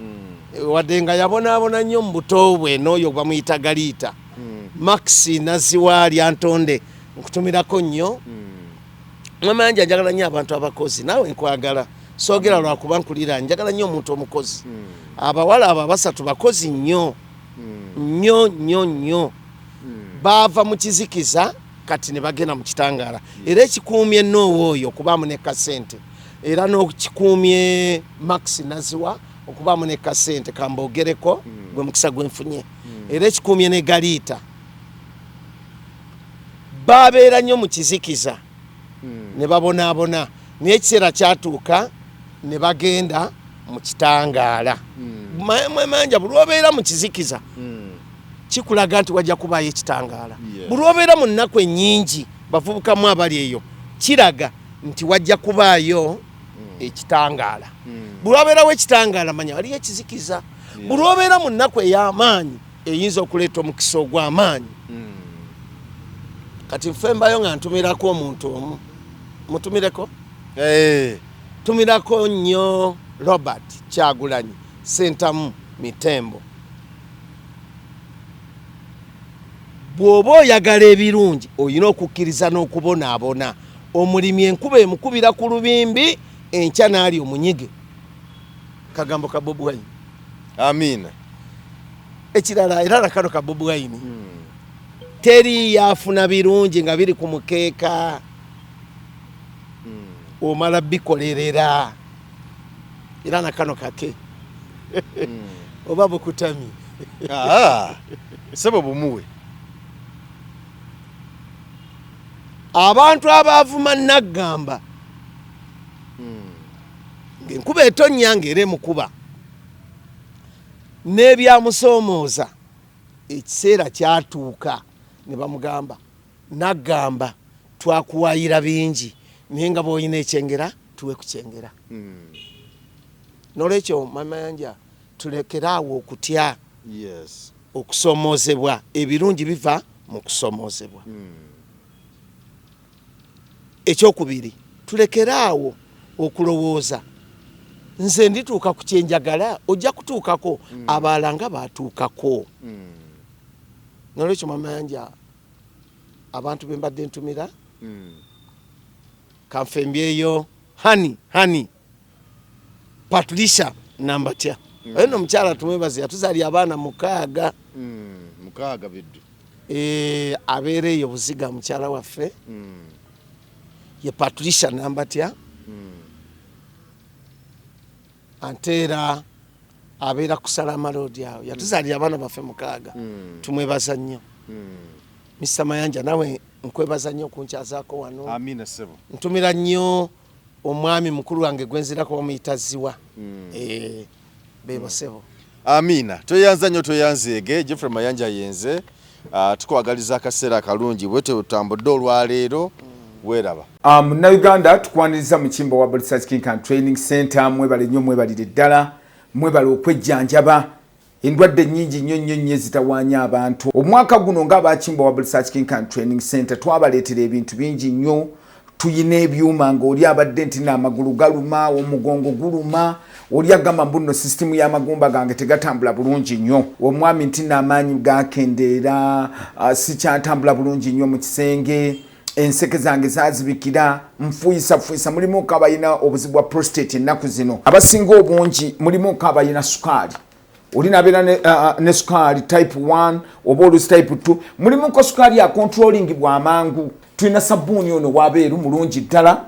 Wadde nga yabonaabona nnyo mu buto bwe n'oyo bamuyita Galiita. Max Naziwa Lyantonde nkutumirako nnyo. Mamanja njagala nnyo abantu abakozi, naawe nkwagala, soogera lwakuba nkulira, njagala nnyo omuntu omukozi. Abawala abo abasatu bakozi nnyo nnyo nnyo nnyo. Baava mu kizikiza kati ne bagenda mu kitangaala. Era ekikuumye Noowa oyo okubaamu ne kasente, era n'okikuumye Max Naziwa okubaamu ne kasente kambogereko gwe mukisa gwe nfunye. Era ekikuumye ne Galiita, babeera nnyo mu kizikiza ne babonaabona, naye ekiseera kyatuuka ne bagenda mu kitangaala. Manja buli lw'obeera mu kizikiza kikulaga nti wajja kubaayo ekitangaala. Buli lw'obeera mu nnaku ennyingi, bavubukamu abali eyo, kiraga nti wajja kubaayo ekitangaala. Buli lwabeerawo ekitangaala manya waliyo ekizikiza. Buli lw'obeera mu nnaku ey'amaanyi eyinza okuleeta omukisa ogw'amaanyi. Kati nfe mbayo nga ntumirako omuntu omu, mutumireko? Tumirako nnyo Robert Kyagulanyi Sentamu Mitembo. Bw'oba oyagala ebirungi olina okukkiriza n'okubonaabona. Omulimi enkuba emukubira ku lubimbi, enkya n'ali omunyige. Kagambo ka Bobi Wine. Amiina. Ekirala era nakano ka Bobi Wine. Teri yafuna birungi nga biri ku mukeeka. Omala bikolerera. Era nakano kake. Oba bukutami. Sebo bumuwe. Abantu abaavuma Naggamba ng'enkuba etonnya ng'era emukuba n'ebyamusoomooza Ekiseera kyatuuka ne bamugamba, nagamba twakuwayira bingi, naye nga bw'olina ekyengera tuwe ku kyengera. Nolwekyo Mamayanja, tulekeraawo okutya okusomoozebwa. Ebirungi biva mu kusomoozebwa. Ekyokubiri, tulekeraawo okulowooza nze ndituuka ku kyenjagala. Ojja kutuukako, abalala nga batuukako. Nolwekyo Mamayanja, abantu be mbadde ntumira, kanfembyeyo hani hani Patricia Nambatya. Oyo nno omukyala tumwebaze, yatuzaalira abaana 6. 6 biddu. Abeera eyo Buziga. Mukyala waffe ye Patricia Nambatya, ate era abeera kusala amaloodi awo. Yatuzaalira abaana baffe 6. Tumwebaza nnyo. Mr Mayanja, nawe nkwebaza nnyo okunkyazaako wano. Amina ssebo. Ntumira nnyo omwami mukulu wange gwenzirako, bamuyita Ziwa. Bebo ssebo. Amiina, tweyanza nnyo, tweyanzeege. Jeffrey Mayanja yenze. Tukwagaliza akaseera akalungi bwete tutambudde olwaleero. Weeraba. Munnayuganda, tukwaniriza mu Kimba wa Research Clinic and Training Center. Mwebale nnyo, mwebalire ddala, mwebale okwejjanjaba endwadde nnyingi nnyo nnyo nnyo ezitawaanya abantu. Omwaka guno ng'abakimba wa Research Clinic and Training Center twabaleetera ebintu bingi nnyo. Tuyina ebyuma ng'oli abadde nti naamagulu galuma, omugongo guluma, oli agamba mbu nno sisitimu y'amagumba gange tegatambula bulungi nnyo, omwami nti naamaanyi gakendeera, sikyatambula bulungi nnyo mu kisenge, enseke zange zazibikira, nfuyisafuuyisa. Mulimuko abalina obuzibu bwa prostate. Ennaku zino abasinga obungi mulimuko abalina sukaali, oli nabeera ne sukaali type 1 oba olusi type 2. Mulimuko sukaali acontrolling bwamangu. Tulina sabbuuni ono wabeeru mulungi ddala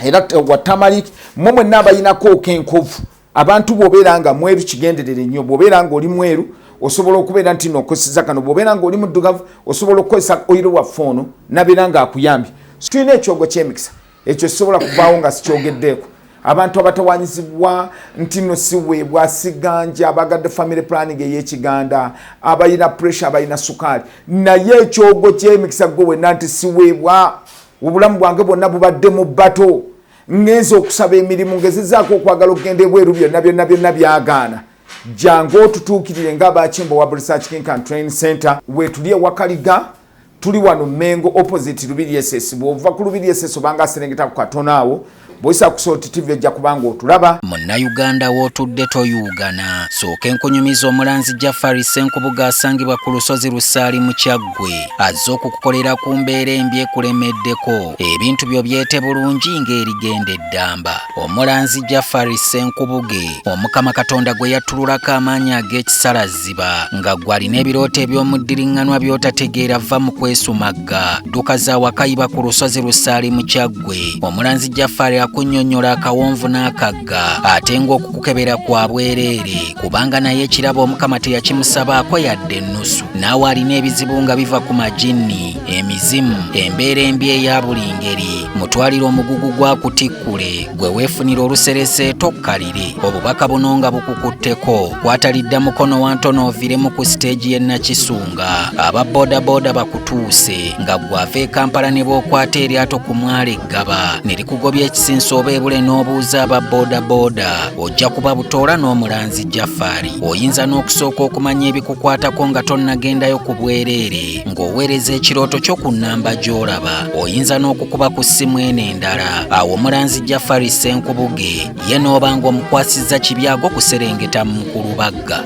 era wa turmeric. Mwe mwenna abayinako okenkovu, abantu bw'obeera nga mweru, kigenderere nnyo. Bw'obeera nga oli mweru, osobola okubeera nti nokozesa kano. Bw'obeera nga oli muddugavu, osobola okukozesa oil waffe ono nabeera nga akuyambye. Tulina ekyogo ky'emikisa, ekyo sisobola kuvaawo nga sikyogeddeeko. Abantu abatawanyizibwa nti no siweebwa siganja, abagadde family planning ey'ekiganda, abalina pressure, abalina sukaali, naye ekyogo ky'emikisa gwe wenna nti siweebwa, obulamu bwange bwonna bubadde mu bato, ngenza okusaba emirimu, ngezezaako okwagala okugenda ebweru, byonna byonna byonna byagaana, jangu otutuukirire ng'abakimbo wa Research Clinic and Training Center. Weetuli ewakaliga, tuli wano Mengo, opposite Lubiri SS. Bw'ova ku Lubiri SS obanga aserengeta ku katono awo, bw'oyisa ku Salt TV ojja kubanga otulaba. Munnayuganda w'otudde toyuugana, sooka enkunyumiza omulanzi Jafari Ssenkubuga asangibwa ku lusozi Lusaali mu Kyaggwe, azze okukukolera ku mbeera embi ekulemeddeko, ebintu byo byete bulungi ng'erigenda eddamba. Omulanzi Jafari Ssenkubuge, Omukama Katonda gwe yattululako amaanyi ag'ekisalaziba, nga gwe alina ebirooto eby'omuddiriŋŋanwa by'otategeera, va mu kwesumagga, dduka za wakayiba ku lusozi Lusaali mu Kyaggwe. Omulanzi Jafari akunnyonnyola akawonvu n'akagga, ate ng'okukukebera kwa bwereere, kubanga naye ekirabo Omukama teyakimusabaako yadde ennusu. Naawe alina ebizibu nga biva ku majinni, emizimu, embeera embi eya buli ngeri, mutwalire omugugu gwa kutikkule, gwe weefunira oluserese tokkalire. Obubaka buno nga bukukutteko, kwatalidda mukono wa ntono oviremu ku siteegi y'e Nakisunga. Aba boodabooda bakutuuse, nga gwe ava e Kampala ne bw'okwata eryato ku mwalo eggaba ne likugobya ekisinso oba ebule n'obuuza aba boodabooda, ojja kuba butoola n'omulanzi Jafari. Oyinza n'okusooka okumanya ebikukwatako nga tonnagendayo ku bwereere, ng'oweereza ekirooto kyo ku nnamba gy'olaba. Oyinza n'okukuba ku ssimu eno endala. Awo omulanzi Jafari Ssenkubuge ye n'oba ng'omukwasizza kibyago kuserengeta mu Kulubagga.